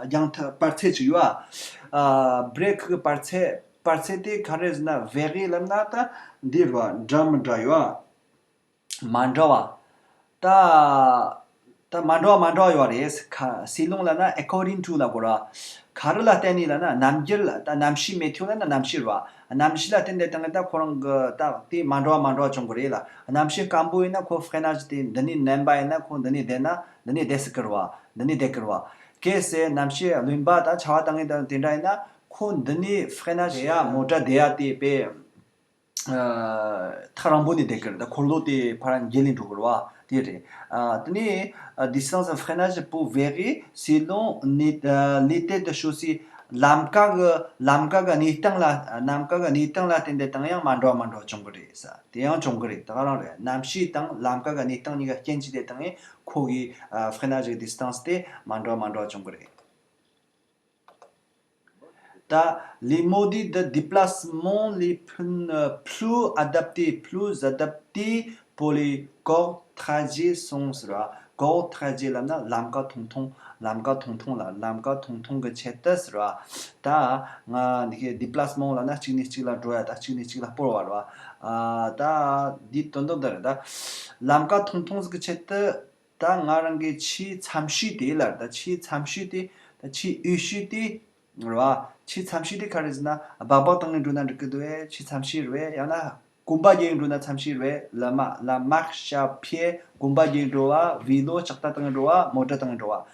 རྒྱང་ཐག་བར་ཚད་ཅིག་ཡོད་ཨ། brake གི་བར་ཚད་བར་ཚད་དེ་ག་རེ་ཟེར་ན་varier ལབ་ན་ད་འདི་རེད་བ། འདྲ་མི་འདྲ་ཡོད་ཨ། མ་འདྲ་བ། ད་ད་མ་འདྲ་བ་མ་འདྲ་བ་ཡོད་རེད། ཁ་selon ལབ་ན་according to ལབ་དགོས་ར། ག་རེ་ལ་བརྟེན་ནས་ལབ་ན་རྣམ་འགྱུར་ལ། ད་གནམ་གཤིས་météo ལབ་ན་གནམ་གཤིས་རེད་བ། གནམ་གཤིས་ལ་བརྟེན་ཏེ་བཏང་ད་ཁོ་རང་གི་ད་དེ་མ་འདྲ་བ་མ་འདྲ་བ་བྱུང་གི་རེད་ལ། གནམ་གཤིས་སྐམ་པོ་ཡིན་ན་ཁོ་freinage དེ་འདི་ནས་མནན་པ་ཡིན་ན་ཁོ་འདི་ནས་བསྡད་ན་འདི་ནས་བསྡད་སྲིད་ཀི་རེད་བ། འདི་ནས་བསྡད་ཀི་རེད་བ། གལ་སྲིད་གནམ་གཤིས་རློན་པ་དང་ཆར་པ་བཏང་ངེས་དང་དེ་འདྲ་ཡིན་ན་ཁོ་འདི་ནས་freinage ཡ་མོ་ཊ་བསྡད་ཡ་དེ་དཔེ། ཨ། ཐག་རིང་པོ་ནས་བསྡད་ཀྱི་རེད། ད་འཁོར་ལོ་དེ་ཕར་འགྱེལ་ནས་འགྲོ་གི་རེད་བ། དེ་རེད། ཨ། དེ་ནས་ཨ། distance de freinage peut varier selon ni- ཨ། l'état de chaussée ལམ་ཀ་གི་ལམ་ཀ་གི་གནས་སྟངས་ལ། ལམ་ཀ་གི་གནས་སྟངས་ལ་བརྟེན་ཏེ་བཏང་ཡང་མ་འདྲ་བ་མ་འདྲ་བ་བྱུང་གི་རེད་ས། དེ་ཡང་བྱུང་གི་རེད། ད་ག་རང་རེད། གནམ་གཤིས་དང་ལམ་ཀ་གི་གནས་སྟངས་གཉིས་ཀ་རྐྱེན་གྱིས་དེ་བཏང་ཡང་ཁོ་གི་ཨ། freinage གི་distance དེ་མ་འདྲ་བ་མ་འདྲ་བ་བྱུང་གི་རེད། ད་les modes de déplacement les plus, euh, plus adaptés, plus adaptés pour les courts trajets sont ཟེར་བ། gare trajet ལབ་ན་ལམ་ཀ་ཐུང་ཐུང་། ལམ་ཀ་ཐུང་ཐུང་ལ་ལམ་ཀ་ཐུང་ཐུང་གི་ཆེད་དུ་ཟེར་བ། ད་ང་འདི་གའི་déplacement ལབ་ན་གཅིག་ནས་གཅིག་ལ་འགྲོ་ཡ། ད་གཅིག་ནས་གཅིག་ལ་སྤོར་བ་རེད་བ། ཨ་ད་འདིའི་དོན་དག་འདི་རེད། ད་ལམ་ཀ་ཐུང་ཐུང་ཟིག་གི་ཆེད་དུ། ད་ང་རང་གི་ཆེས་འཚམ་ཤོས་དེ་ལ། ད་ཆེས་འཚམ་ཤོས་དེ། ད་ཆེས་འོས་ཤོས་དེ་རེད་བ། ཆེས་འཚམ་ཤོས་དེ་ག་རེ་ཟེར་ན། སྦག་སྦག་བཏང་ནས་འགྲོ་ན་འགྲིག་གི་འདུག་ཨེ། ཆེས་འཚམ་ཤོས་རེད་བས། ཡང་ན་གོམ་པ་རྒྱག་ནས་འགྲོ་ན་འཚམ་ཤོས་རེད་བས། ལ་མ་ལ་མར་ཤ་ཕེ་གོམ་པ་རྒྱག་འགྲོ་བ། ཝེ་ལོ་ལྕགས་རྟ་བཏང་འགྲོ་བ། མོ་ཊ་བཏང་འགྲོ་བ།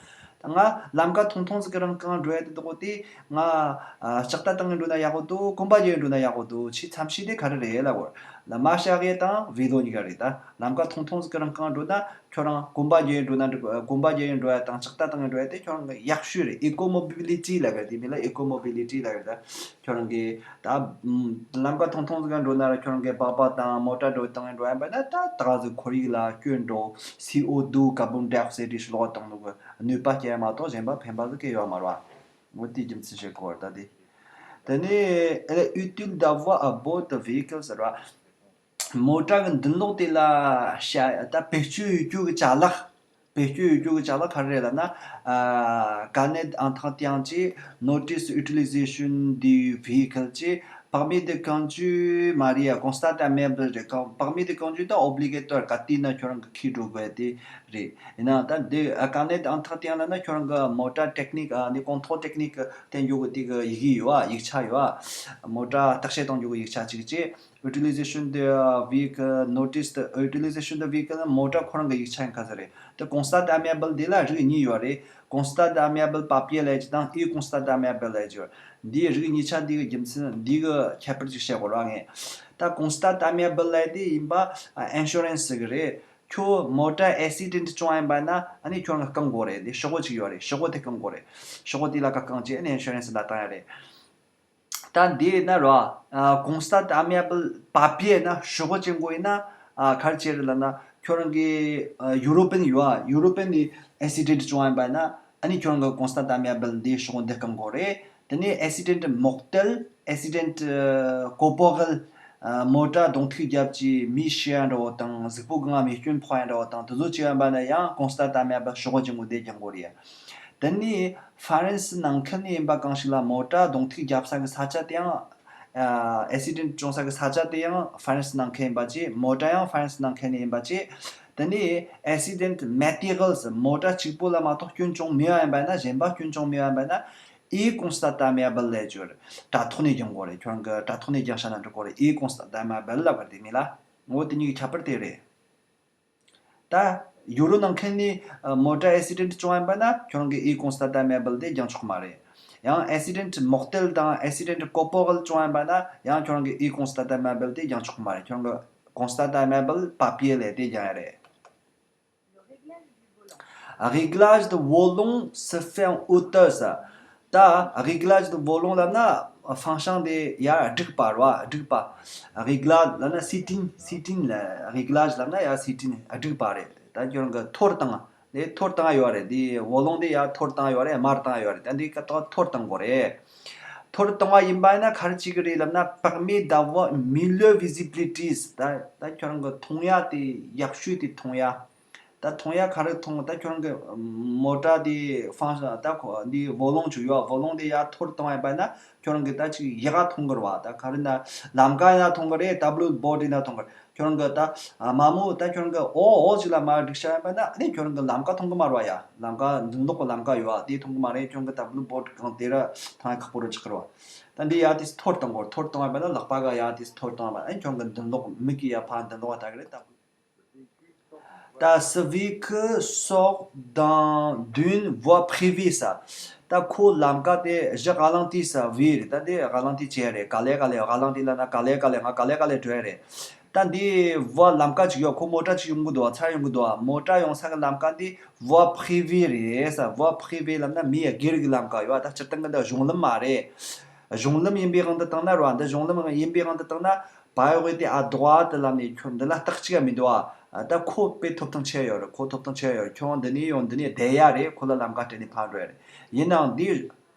ད་ང་ལམ་ཀ་ཐུང་ཐུང་ཟིག་གི་རིང་གང་འགྲོ་ཡ་དེ་དོག་དེ། ང་ཨ་ལྕགས་རྟ་བཏང་འགྲོ་ན་ཡག་པོ་འདུག་གོམ་པ་རྒྱག་འགྲོ་ན་ཡག་པོ་འདུག་ཆེས་འཚམ་ཤོས་དེ་ག་རེ་རེད་ལབ་གོ། ལ་མར་ཤ་ཕེ་དང་ཝེ་ལོ་གཉིས་ཀ་རེད། ད་ལམ་ཀ་ཐུང་ཐུང་ཟིག་གི་རིང་གང་འགྲོ་ན། ཁྱོད་རང་གོམ་པ་རྒྱག་འགྲོ་ན་འགྲིག་གོམ་པ་རྒྱག་འགྲོ་ཡ་དང་ལྕགས་རྟ་བཏང་འགྲོ་ཡ་དེ་ཁྱོད་རང་གི་ཡག་ཤོས་རེད། ཨི་ཀོ་མོ་བི་ལི་ཊི་ལབ་ཡ་དེ་མིང་ལ་ཨི་ཀོ་མོ་བི་ལི་ཊི་ལབ་ཡ་རེད། ད་ཁྱོད་རང་གི་ད་ལམ་ཀ་ཐུང་ཐུང་ཟིག་ག་འགྲོ་ན་ར་ཁྱོད་རང་གི་སྦག་སྦག་དང་མོ་ཊ་འགྲོ་བཏང་འགྲོ་ཡ་བས་ན། ད་ད་ག་ཟིག་ཁོར་ཡུག་ལ་སྐྱོན་འགྲོ། སི་ཨོ་ཌུ་ཀར་བོན་ཌའི་ཨོག་སའིཌ་རེ་ཤི་ལོག་བཏང་ནོ་གི་གནོད་པ་སྐྱེལ་ཡ་མ་གཏོགས་གཞན་པ་ཕན་པ་ཟིག་གི་ཡོད་མ་རེད་བ། འོ་དེའི་རྒྱུ་མཚན་བཤད་གོ་བར་ད་དེ། དེ་ནས་elle est utile d'avoir à bord de véhicule ཟེར་བ། མོ་ཊ་གི་མདུན་ལོགས་དེ་ལ་བྱ་ད་བེད་སྤྱོད་ཡོད་རྒྱུ་གི་ཅ་ལག་བེད་སྤྱོད་ཡོད་རྒྱུ་གི་ཅ་ལག་ག་རེ་རེད་ལབ་ན། ཨ་carnet d'entretien གྱི་notice d'utilisation du véhicule གྱི་permis de conduire མ་རེད་ཡ། constat amiable རེད། ཀ་permis de conduire ད་obligatoire ག་དུས་ན་ཁྱོད་རང་གི་ཁྱེར་འགྲོ་དགོས་དེ་རེད། ཡིན་ནའང་ད་འདི་carnet d'entretien ལབ་ན་ཁྱོད་རང་གི་མོ་ཊ་technique ཨ་ནི་contrôle technique གཏན་འཇགས་གི་དེ་གི་ཡི་གེ་ཡོད་བ། ཡིག་ཆ་ཡོད་བ། མོ་ཊ་བརྟག་དཔྱད་གཏོང་རྒྱུ་གི་ཡིག་ཆ་གཅིག་བྱས། utilisation de véhicule notice de utilisation de véhicule ནི་མོ་ཊ་ཁོ་རང་གི་ཡིག་ཆ་ཡིན་ཁ་ཚ་རེད། དེ་constat amiable འདི་ལ་རིགས་གཉིས་ཡོད་རེད། constat amiable papier ལབ་ཀྱི་དང་e constat amiable ལབ་ཀྱི་ཡོད། འདིའི་རིགས་གཉིས་ཆ་འདི་གི་རྒྱུ་མཚན་འདི་གི་ཁྱད་པར་ཅིག་བཤད་དགོས་ར་ངས། ད་constat amiable ལབ་དེ་ཡིན་པ་insurance ཟེར་གི་རེད། ཁྱོད་མོ་ཊ་accident བྱུང་བ་ཡིན་པ་ན་ཨ་ནི་ཁྱོད་རང་གི་བསྐང་དགོས་རེད། འདི་ཤོག་གུ་ཅིག་ཡོད་རེད། ཤོག་གུ་དེ་བསྐང་དགོས་རེད། ཤོག་གུ་དེ་ལ་ཁ་བསྐང་བྱས་ཨ་ནི་insurance ལ་བཏང་ཡ་རེད། ད་འདི་ན་ར་constat amiable papier ན་ཤོག་གུ་ཅན་དགོས་ཡིན་ན་ག་རེ་བྱེད་རེད་ལབ་ན། ཁྱོད་རང་གི་European ཡོད་ཨ། European ནི་accident བྱུང་བ་ཡིན་པ་ན་ཨ་ནི་ཁྱོད་རང་གི་constat amiable འདི་ཤོག་གུ་འདི་བསྐང་དགོས་རེད། དེ་ནས་accident mortel accident corporel མོ་ཊ་གདོང་ཐུག་བརྒྱབ་ཀྱི་མི་ཤི་ཡ་འདྲ་བོ་དང་གཟུགས་པོ་གང་ང་མེ་སྐྱོན་ཕོག་ཡ་འདྲ་བོ་དང་དེ་ཚོ་བྱས་པ་ན་ཡང་constat amiable ཤོག་གུ་ཅན་དགོས་འདི་བསྐང་དགོས་རེད། དེ་ནས་ཧྥ་རན་སི་ནང་ཁུལ་ནས་ཡིན་པ་གང་ཞིག་ལ་མོ་ཊ་གདོང་ཐུག་བརྒྱབ་ས་གི་ས་ཆ་དེ་ཡང་accident བྱུང་ས་གི་ས་ཆ་དེ་ཡང་ཧྥ་རན་སི་ནང་ཁུལ་ཡིན་པ་བྱས། མོ་ཊ་ཡང་ཧྥ་རན་སི་ནང་ཁུལ་ནས་ཡིན་པ་བྱས། དེ་ནས་accident matériel མོ་ཊ་གཅིག་པོ་ལ་མ་གཏོགས་སྐྱོན་བྱུང་མེད་པ་ཡིན་པ་ན་གཞན་པ་སྐྱོན་བྱུང་མེད་པ་ཡིན་པ་ན་e constat amiable ལབ་ཀྱི་ཡོད་རེད། དྲ་ཐོག་ནས་བསྐང་དགོས་རེད། ཁྱོད་རང་གི་དྲ་ཐོག་ནས་བསྐང་བཞག་ན་འགྲིག་གི་རེད། e constat amiable ལབ་པ་དེ་མིང་ལ། འོ་དེ་གཉིས་ཀྱི་ཁྱད་པར་དེ་རེད། ད་ཡུ་རོ་ནང་ཁུལ་ནས་མོ་ཊ་accident བྱུང་བ་ཡིན་པ་ན་ཁྱོད་རང་གི་e constat amiable དེ་བསྐང་ཆོག་གི་མ་རེད། ཡང་accident mortel དང་accident corporel བྱུང་བ་ཡིན་པ་ན་ཡང་ཁྱོད་རང་གི་e constat amiable དེ་བསྐང་ཆོག་གི་མ་རེད། ཁྱོད་རང་གི་constat amiable papier ལབ་དེ་བསྐང་ཡ་རེད། Réglage de volant se fait en hauteur ཟེར། ད་réglage de volant ལབ་ན་ཧྥང་ཤང་དེ་ཡར་སྒྲིག་པ་རེད་བ། སྒྲིག་པ། réglage ལབ་ན་seating seating ལ་réglage ལབ་ན་ཡར་seating སྒྲིག་པ་རེད། ད་ཁྱོད་རང་གི་འཐོར་བཏང་། དེ་འཐོར་བཏང་ཡོད་རེད། དེ་volant དེ་ཡར་འཐོར་བཏང་ཡོད་རེད། མར་བཏང་ཡོད་རེད། ད་འདི་ཀ་ཏོག་འཐོར་བཏང་དགོས་རེད། འཐོར་བཏང་བ་ཡིན་པ་ཡིན་ན་ག་རེ་བྱེད་ཀྱི་རེད་ལབ་ན་permet d'avoir une meilleure visibilité ད་ད་ཁྱོད་རང་གི་མཐོང་ཡ་དེ་ཡག་ཤོས་དེ་མཐོང་ཡ། ད་མཐོང་ཡ་ག་རེ་མཐོང་། ད་ཁྱོད་རང་གི་མོ་ཊ་དེ་ཧྥང་ཤང་ད་ཁོ་འདི་volant ཅིག་ཡོད། volant དེ་ཡར་འཐོར་བཏང་བ་ཡིན་པ་ན་ཁྱོད་རང་གི་ད་ཅིག་ཡག་ག་མཐོང་གི་རེད་བ། ད་ག་རེ་ན་ལམ་ཀ་ཡིན་ན་མཐོང་གི་རེད། tableau bord ཡིན་ན་མཐོང་གི་རེད། ཁྱོད་རང་གི་ད་མ་མོ་ད་ཁྱོད་རང་གི་འོ་འོ་ཅིག་ལ་མར་སྒྲིག་བྱ་ཡིན་པ་ན་ཨ་ནི་ཁྱོད་རང་གི་ལམ་ཀ་མཐོང་གི་མ་རེད་བ། ཡ་ལམ་ཀ་མདུན་ལོགས་གི་ལམ་ཀ་ཡོད་བ་དེ་མཐོང་གི་མ་རེད། ཁྱོད་རང་གི་tableau bord གང་དེ་ར་མཐོང་ཡ་ཁག་པོ་རུ་ཆགས་ཀྱི་རེད་བ། ད་འདི་ཡར་དེ་འཐོར་བཏང་གི་རེད། འཐོར་བཏང་བ་ཡིན་པ་ན་ལག་པ་ག་ཡར་དེ་འཐོར་བཏང་བ་ཨ་ནི་ཁྱོད་རང་གི་མདུན་ལོགས་མིག་གིས་ཡར་ཕར་མདུན་ལོགས་བལྟ་གི་རེད། ད་ད་celui qui sort dans d'une voie privée ཟེར། ད་ཁོ་ལམ་ཀ་དེ་གཞི་ག་ལང་ཏི་ཟེར་བི་རེད། ད་འདི་ག་ལང་ཏི་བྱས་རེད། ག་ལེ་ག་ལེ་ག་ལང་ཏི་ལབ་ན་ག་ལེ་ག་ལེ་ང་ག་ལེ་ག་ལེ་འགྲོ་ཡ་རེད། ད་འདི་voie ལམ་ཀ་ཅིག་ཡོད། ཁོ་མོ་ཊ་ཅིག་ཡོང་གི་འདུག་བ། ཚུར་ཡོང་གི་འདུག་བ། མོ་ཊ་ཡོང་ས་གི་ལམ་ཀ་འདི་voie privée རེད་ཟེར། voie privée ལབ་ན་མི་སྒེར་གྱི་ལམ་ཀ་ཡོད་བ། ད་སྤྱིར་བཏང་གི་འདི་གཞུང་ལམ་མ་རེད། གཞུང་ལམ་ཡིན་པའི་དབང་དུ་བཏང་ན་རེད་བ། འདི་གཞུང་ལམ་ཡིན་པའི་དབང་དུ་བཏང་ན། Priorité à droite ལབ་ནས་ཁྱོད་འདི་ལ་རྟགས་གཅིག་ཡང་མི་འདུག་ཨ། ད་ཁོ་དཔེ་ཐོབ་ཐང་ཆེ་ཡོད་རེད། ཁོ་ཐོབ་ཐང་ཆེ་ཡོད་རེད། ཁྱོད་འདི་ནས་ཡོང་འདི་ནས་བསྡད་ཡ་རེད། ཁོ་ལ་ལམ་ཀ་སྤྲད་ནས་ཕར་འགྲོ་ཡ་རེད། ཡིན་ནའང་འདི་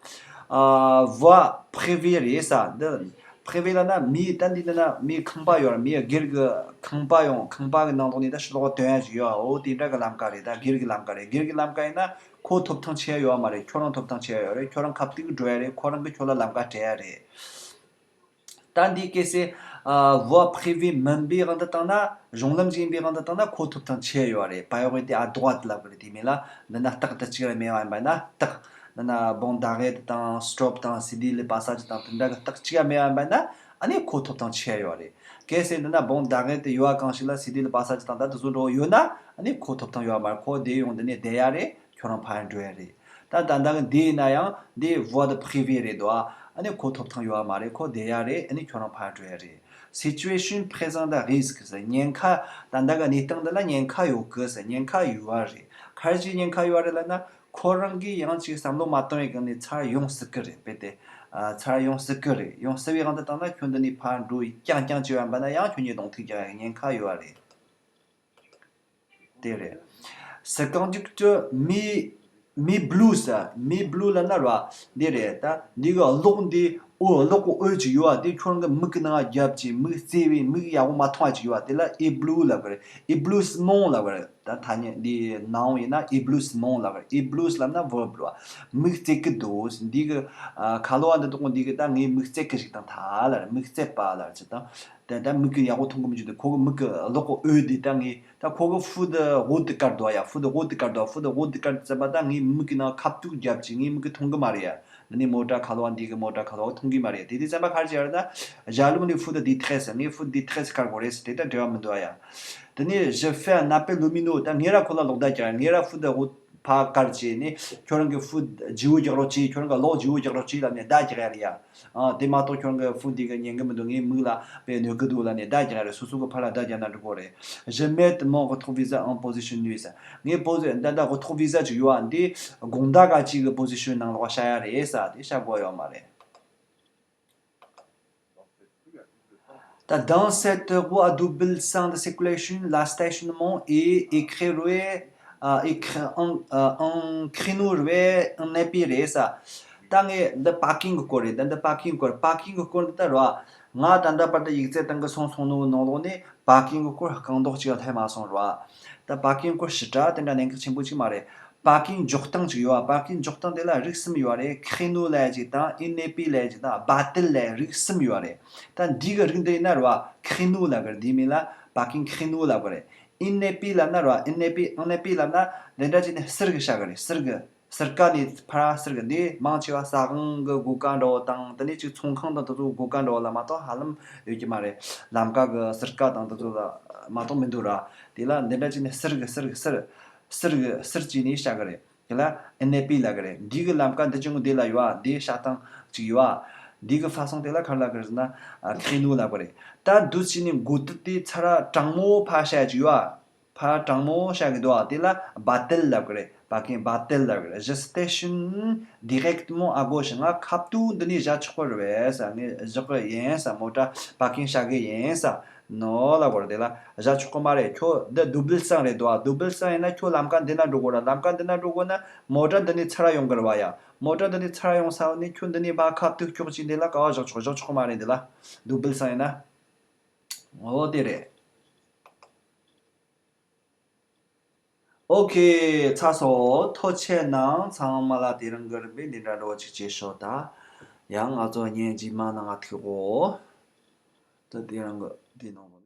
ཨ་voie privée རེད་ས། འདི་ privé ལབ་ན་མིའི་ད་འདི་འདི་ན་མིའི་ཁང་པ་ཡོད་ར། མིའི་སྒེར་གྱི་ཁང་པ་ཡོང་། ཁང་པ་གི་ནང་ལོགས་ནས་ད་ཕྱི་ལོགས་ཐོན་ཡ་ཞིག་ཡོད། འོ་དེ་འདྲ་གི་ལམ་ཀ་རེད། ད་སྒེར་གྱི་ལམ་ཀ་རེད། སྒེར་གྱི་ལམ་ཀ་ཡིན་ན་ཁོ་ཐོབ་ཐང་ཆེ་ཡ་ཡོད་མ་རེད། ཁྱོད་རང་ཐོབ་ཐང་ཆེ་ཡ་ཡོད་རེད། ཁྱོད་རང་ཁ་ཐུག་འགྲོ་ཡ་རེད། ཁོ་རང་གིས་ཁྱོད་ལ་ལམ་ཀ་སྤྲད་ཡ་རེད། ད་འདི་གལ་སྲིད་ཨ་voie privée མིན་པའི་དབང་དུ་བཏང་ན། གཞུང་ལམ་ཅིག་ཡིན་པའི་དབང་དུ་བཏང་ན་ཁོ་ཐོབ་ཐང་ཆེ་ཡོད་རེད། priorité à droite ལབ་གི་རེད། དེ་མིན་ལ་འདི་ན་རྟགས་དེ་གཅིག་ར་མེད་པ་ཡིན་པ་ན། རྟགས་འདི་ན་borne d'arrêt དང་stop དང་cédez le passage དང་དེ་འདྲ་གི་རྟགས་གཅིག་ར་མེད་པ་ཡིན་པ་ན་ཨ་ནི་ཁོ་ཐོབ་ཐང་ཆེ་ཡོད་རེད། གལ་སྲིད་འདི་ན་borne d'arrêt དེ་ཡོད་པ་གང་ཞིག་ལ་cédez le passage དང་ད་དེ་ཚོ་འགྲོ་ཡོད་ན་ཨ་ནི་ཁོ་ཐོབ་ཐང་ཡོད་མ་རེད། ཁོ་དེ་ཡོང་འདི་ནས་བསྡད་ཡ་རེད། ཁྱོད་རང་ཕར་འགྲོ་ཡ་རེད། ད་ད་ལྟ་གི་འདི་ཡིན་ན་ཡང་འདི་voie de privée རེད་དོ། ཨ་ནི་ཁོ་ཐོབ་ཐང་ཡོད་པ་མ་རེད། ཁོ་བསྡད་ཡ་རེད། ཨ་ནི་ཁྱོད་རང་ཕར་འགྲོ་ཡ་རེད། Situation présente à risque ཟེར། ཉེན་ཁ། ད་ལྟ་གི་གནས་སྟངས་འདི་ལ་ཉེན་ཁ་ཡོད་གི་ཟེར། ཉེན་ཁ་ཡོད་པ་རེད། ག་རེ་བྱས་ཉེན་ཁ་ཡོད་པ་རེད་ལབ་ན། ཁོ་རང་གིས་ཡང་ཅིག་བསམ་བློ་མ་བཏང་བའི་སྒང་ནས་ཚར་ཡོང་སྲིད་གི་རེད། དཔེ་དེ་ཨ་ཚར་ཡོང་སྲིད་གི་རེད། ཡོང་སྲིད་པའི་དབང་དུ་བཏང་ན་ཁྱོད་འདི་ནས་ཕར་འགྲོ་རྐྱང་རྐྱང་བྱས་པ་ཡིན་པ་ན་ཡང་ཁྱོད་ཉིད་གདོང་ཐུག་རྒྱག་ཡ་ཉེན་ཁ་ཡོད་པ་རེད། དེ་རེད། Ce conducteur met, met bleu ཟེར། met bleu ལབ་ན་ར་འདི་རེད། ད་འདི་གི་གློག་འདི་འོད། གློག་གི་འོད་ཅིག་ཡོད་པ་དེ་ཁྱོད་རང་གི་མིག་གི་ནང་བརྒྱབ་ཅིང་མིག་བརྩེ་བའི་མིག་ཡག་པོ་མ་མཐོང་བ་ཅིག་ཡོད་པ་དེ་ལ་ébloui ལབ་གི་རེད། éblouissement ལབ་གི་རེད། ད་ཐ་སྙད་འདི་noun ཡིན་ན་éblouissement ལབ་གི་རེད། éblouir ལབ་ན་verb རེད་བ། མིག་བརྩེ་གི་འདུག་འདི་གི་ཨ་ཁ་ལོ་བ་འདི་དག་འདི་གི་ད་ངའི་མིག་བརྩེ་གི་ཞིག་དང་ཐ་ལ་རེད། མིག་བརྩེ་བ་ལ་རེད་ཅི་དང་། ད་ད་མིག་གིས་ཡག་པོ་མཐོང་གི་མི་འཇུག་དེ་ཁོ་གི་མིག་གི་གློག་གི་འོད་དེ་ད་ངས་ད་ཁོ་གི་feu de route དཀར་འདུག་ཡ། feu de route དཀར་འདུག feu de route དཀར་ཟེར་བ་ད་ངའི་མིག་གི་ནང་ཁ་ཐུག་བརྒྱབ་ཅིང་ངའི་མིག་གིས་མཐོང་གི་མ་རེད་ཡ། འདི་ནི་མོ་ཊ་ཁ་ལོ་བ་འདི་གི་མོ་ཊ་ཁ་ལོ་བ་མཐོང་གི་མ་རེད། དེ་དུས་ཙམ་པ་ག་རེ་བྱས་ཡོད་རེད་ན། J'allume le feu de détresse ངས་feu de détresse དཀར་དགོས་རེད་ཟེར། དེ་ད་འབྲེལ་བ་མི་འདུག་ཡ། དེ་ནས་je fais un appel lumineux ད་ངས་ར་ཁོ་ལ་གློག་བརྡ་རྒྱག་ཡ། ངས་ར་feu de route ཕར་དཀར་བྱས་ནས་ཁྱོད་རང་གི་feu བརྗེ་པོ་རྒྱག་རོགས་གྱིས། ཁྱོད་རང་གི་གློག་བརྗེ་པོ་རྒྱག་རོགས་གྱིས་ལབ་ནས་བརྡ་རྒྱག་ཡ་རེད་ཡ། ཨ་དེ་མ་གཏོགས་ཁྱོད་རང་གི་feu འདི་གིས་ཉན་གི་མི་འདུག་ངའི་མིག་ལ་དཔེ་གནོད་གི་འདུག་ལབ་ནས་བརྡ་རྒྱག་རེད། སོ་སོ་གི་ཕར་ལ་བརྡ་རྒྱག་ན་འགྲིག་གི་རེད། Je mets mon rétroviseur en position neuve ངའི་པོ་ཟི་ད་ལྟ་རེ་ཐོ་བི་ཟར་ཅིག་ཡོད་ཨ། འདི་དགོང་དག་ག་ཅིག་གི་པོ་ཟི་ཤན་ནང་ལོགས་བཞག་ཡ་རེད་ཟེར། དེ་བཞག་དགོས་ཡོད་མ་རེད། ད dans cette roue à double sens de circulation, le stationnement est écrit roue, euh, écrit en, euh, en créneau roue, en épi རེད་ཟེར། ད་ངས་འདི་པར་ཀིང་གི་སྐོར་རེད། ད་འདི་པར་ཀིང་གི་སྐོར། པར་ཀིང་གི་སྐོར་འདི་ལྟར་རོ། ང་ད་ལྟ་བར་དུ་ཡིག་ཚད་བཏང་གི་སོང་སོང་ནོ་ནང་ལོགས་ནས་པར་ཀིང་གི་སྐོར་རྐང་རྡོག་གཅིག་ལ་སླེབས་མ་སོང་རོ། ད་པར་ཀིང་སྐོར་ཞེ་དྲག་དེ་འདྲ་གནད་འགག་ཆེན་པོ་གཅིག་མ་རེད། པར་ཀིང་འཇོག་སྟངས་ཅིག་ཡོད་ཨ། པར་ཀིང་འཇོག་སྟངས་དེ་ལ་རིགས་གསུམ་ཡོད་རེད། ཁེ་ནོ་ལབ་ཅིག་དང་ཨིན་ནེ་པི་ལབ་ཅིག་དང་བ་ཏིལ་ལབ་རིགས་གསུམ་ཡོད་རེད། ད་འདི་གི་རིགས་འདི་ཡིན་ན་རོ། ཁེ་ནོ་ལབ་གི་རེད། འདིའི་མིང་ལ་པར་ཀིང་ཁེ་ནོ་ལབ་གི་རེད། ཨིན་ནེ་པི་ལབ་ན་རོ། ཨིན་ནེ་པི་ཨིན་ནེ་པི་ལབ་ན་དེ་འདྲ་བྱས་ནས་ཟུར་གི་བཞག་གི་རེད། ཟུར་གི་ཟུར་ཀ་ནས་ཕར་ཟུར་གི་འདི་མང་ཆེ་བ་ས་ཁང་གི་སྒོ་ཀ་འདྲ་བོ་དང་དེ་ནས་ཅིག་ཚོང་ཁང་དང་དེ་ཚོ་སྒོ་ཀ་འདྲ་བོ་ལ་མ་གཏོགས་ཧ་ལམ་ཡོད་ཀྱི་མ་རེད། ལམ་ཀ་གི་ཟུར་ཀ་དང་དེ་ཚོ་ལ་མ་གཏོགས་མི་འདུག་ར། དེ་ལ་འདི་འདྲ་བྱས་ནས་ཟུར་གི་ཟུར་གི་ཟུར་ཟུར་གི་ཟུར་བྱས་ནས་བཞག་གི་རེད། དེ་ལ་ཨིན་ནེ་པི་ལབ་གི་རེད། འདི་གི་ལམ་ཀ་འདི་ཅུང་འདི་ལ་ཡོད་ཨ། འདི་བཞག་སྟངས་ཅིག་ཡོད་ཨ། འདི་གི་ཧྥ་སོང་དེ་ལ་ག་རེ་ལབ་གི་རེད་ཟེར་ན་ཁེ་ནོ་ལབ་གི་རེད། ད་འདུག་བྱས་ནས་མགོ་ཐོག་དེ་ཚར་གྲང་མོ་ཕར་བཞག་ཅིག་ཡོད་ཨ། ཕར་གྲང་མོ་བཞག་གི་འདུག་ཨ། དེ་ལ་བ་ཏིལ་ལབ་གི་རེད། པར་ཀིང་བ་ཏིལ་ལབ་གི་རེད། Je stationne directement à gauche ང་ཁ་ཐུག་འདི་ནས་བཞག་ཆོག་གི་རེད་ཟེར། ངས་བཞག་གི་ཡིན་ཟེར། མོ་ཊ་པར་ཀིང་བཞག་གི་ཡིན་ཟེར། ནོ་ལབ་གི་རེད། དེ་ལ་བཞག་ཆོག་གི་མ་རེད། ཁྱོད་འདི་double sens རེད་འདུག་ཨ། double sens ཡིན་ན་ཁྱོད་ལམ་ཀ་འདི་ན་འགྲོ་དགོས་ར། ལམ་ཀ་འདི་ན་འགྲོ་དགོས་ན་མོ་ཊ་འདི་ནས་ཚུར་ཡོང་གི་རེད་བ་ཡ། མོ་ཊ་འདི་ནས་ཚུར་ཡོང་ས་ནས་ཁྱོད་འདི་ནས་ཕར་ཁ་ཐུག་ཁྱོག་ཅིག་འདི་ལ་ག་བ་བཞག་ཆོག་བཞག་ཆོག་གི་མ་རེད། འདི་ལ་double sens ཡིན་ན། འོ་དེ་རེད། ཨོ་ཁེ། ཚར་སོང་། ཐུགས་རྗེ་གནང་། ཚང་མ་ལ་དེ་རིང་གི་རིམ་པས་འདི་འདྲ་འགྲོ་ཅིག་བྱེད་ཤོག་ད། ཡང་ང་ཚོ་ཉིན་རྗེས་མ་ནང་ང་ཐུག་གོ། ད་དེ་རིང་གི་དེ་ནང་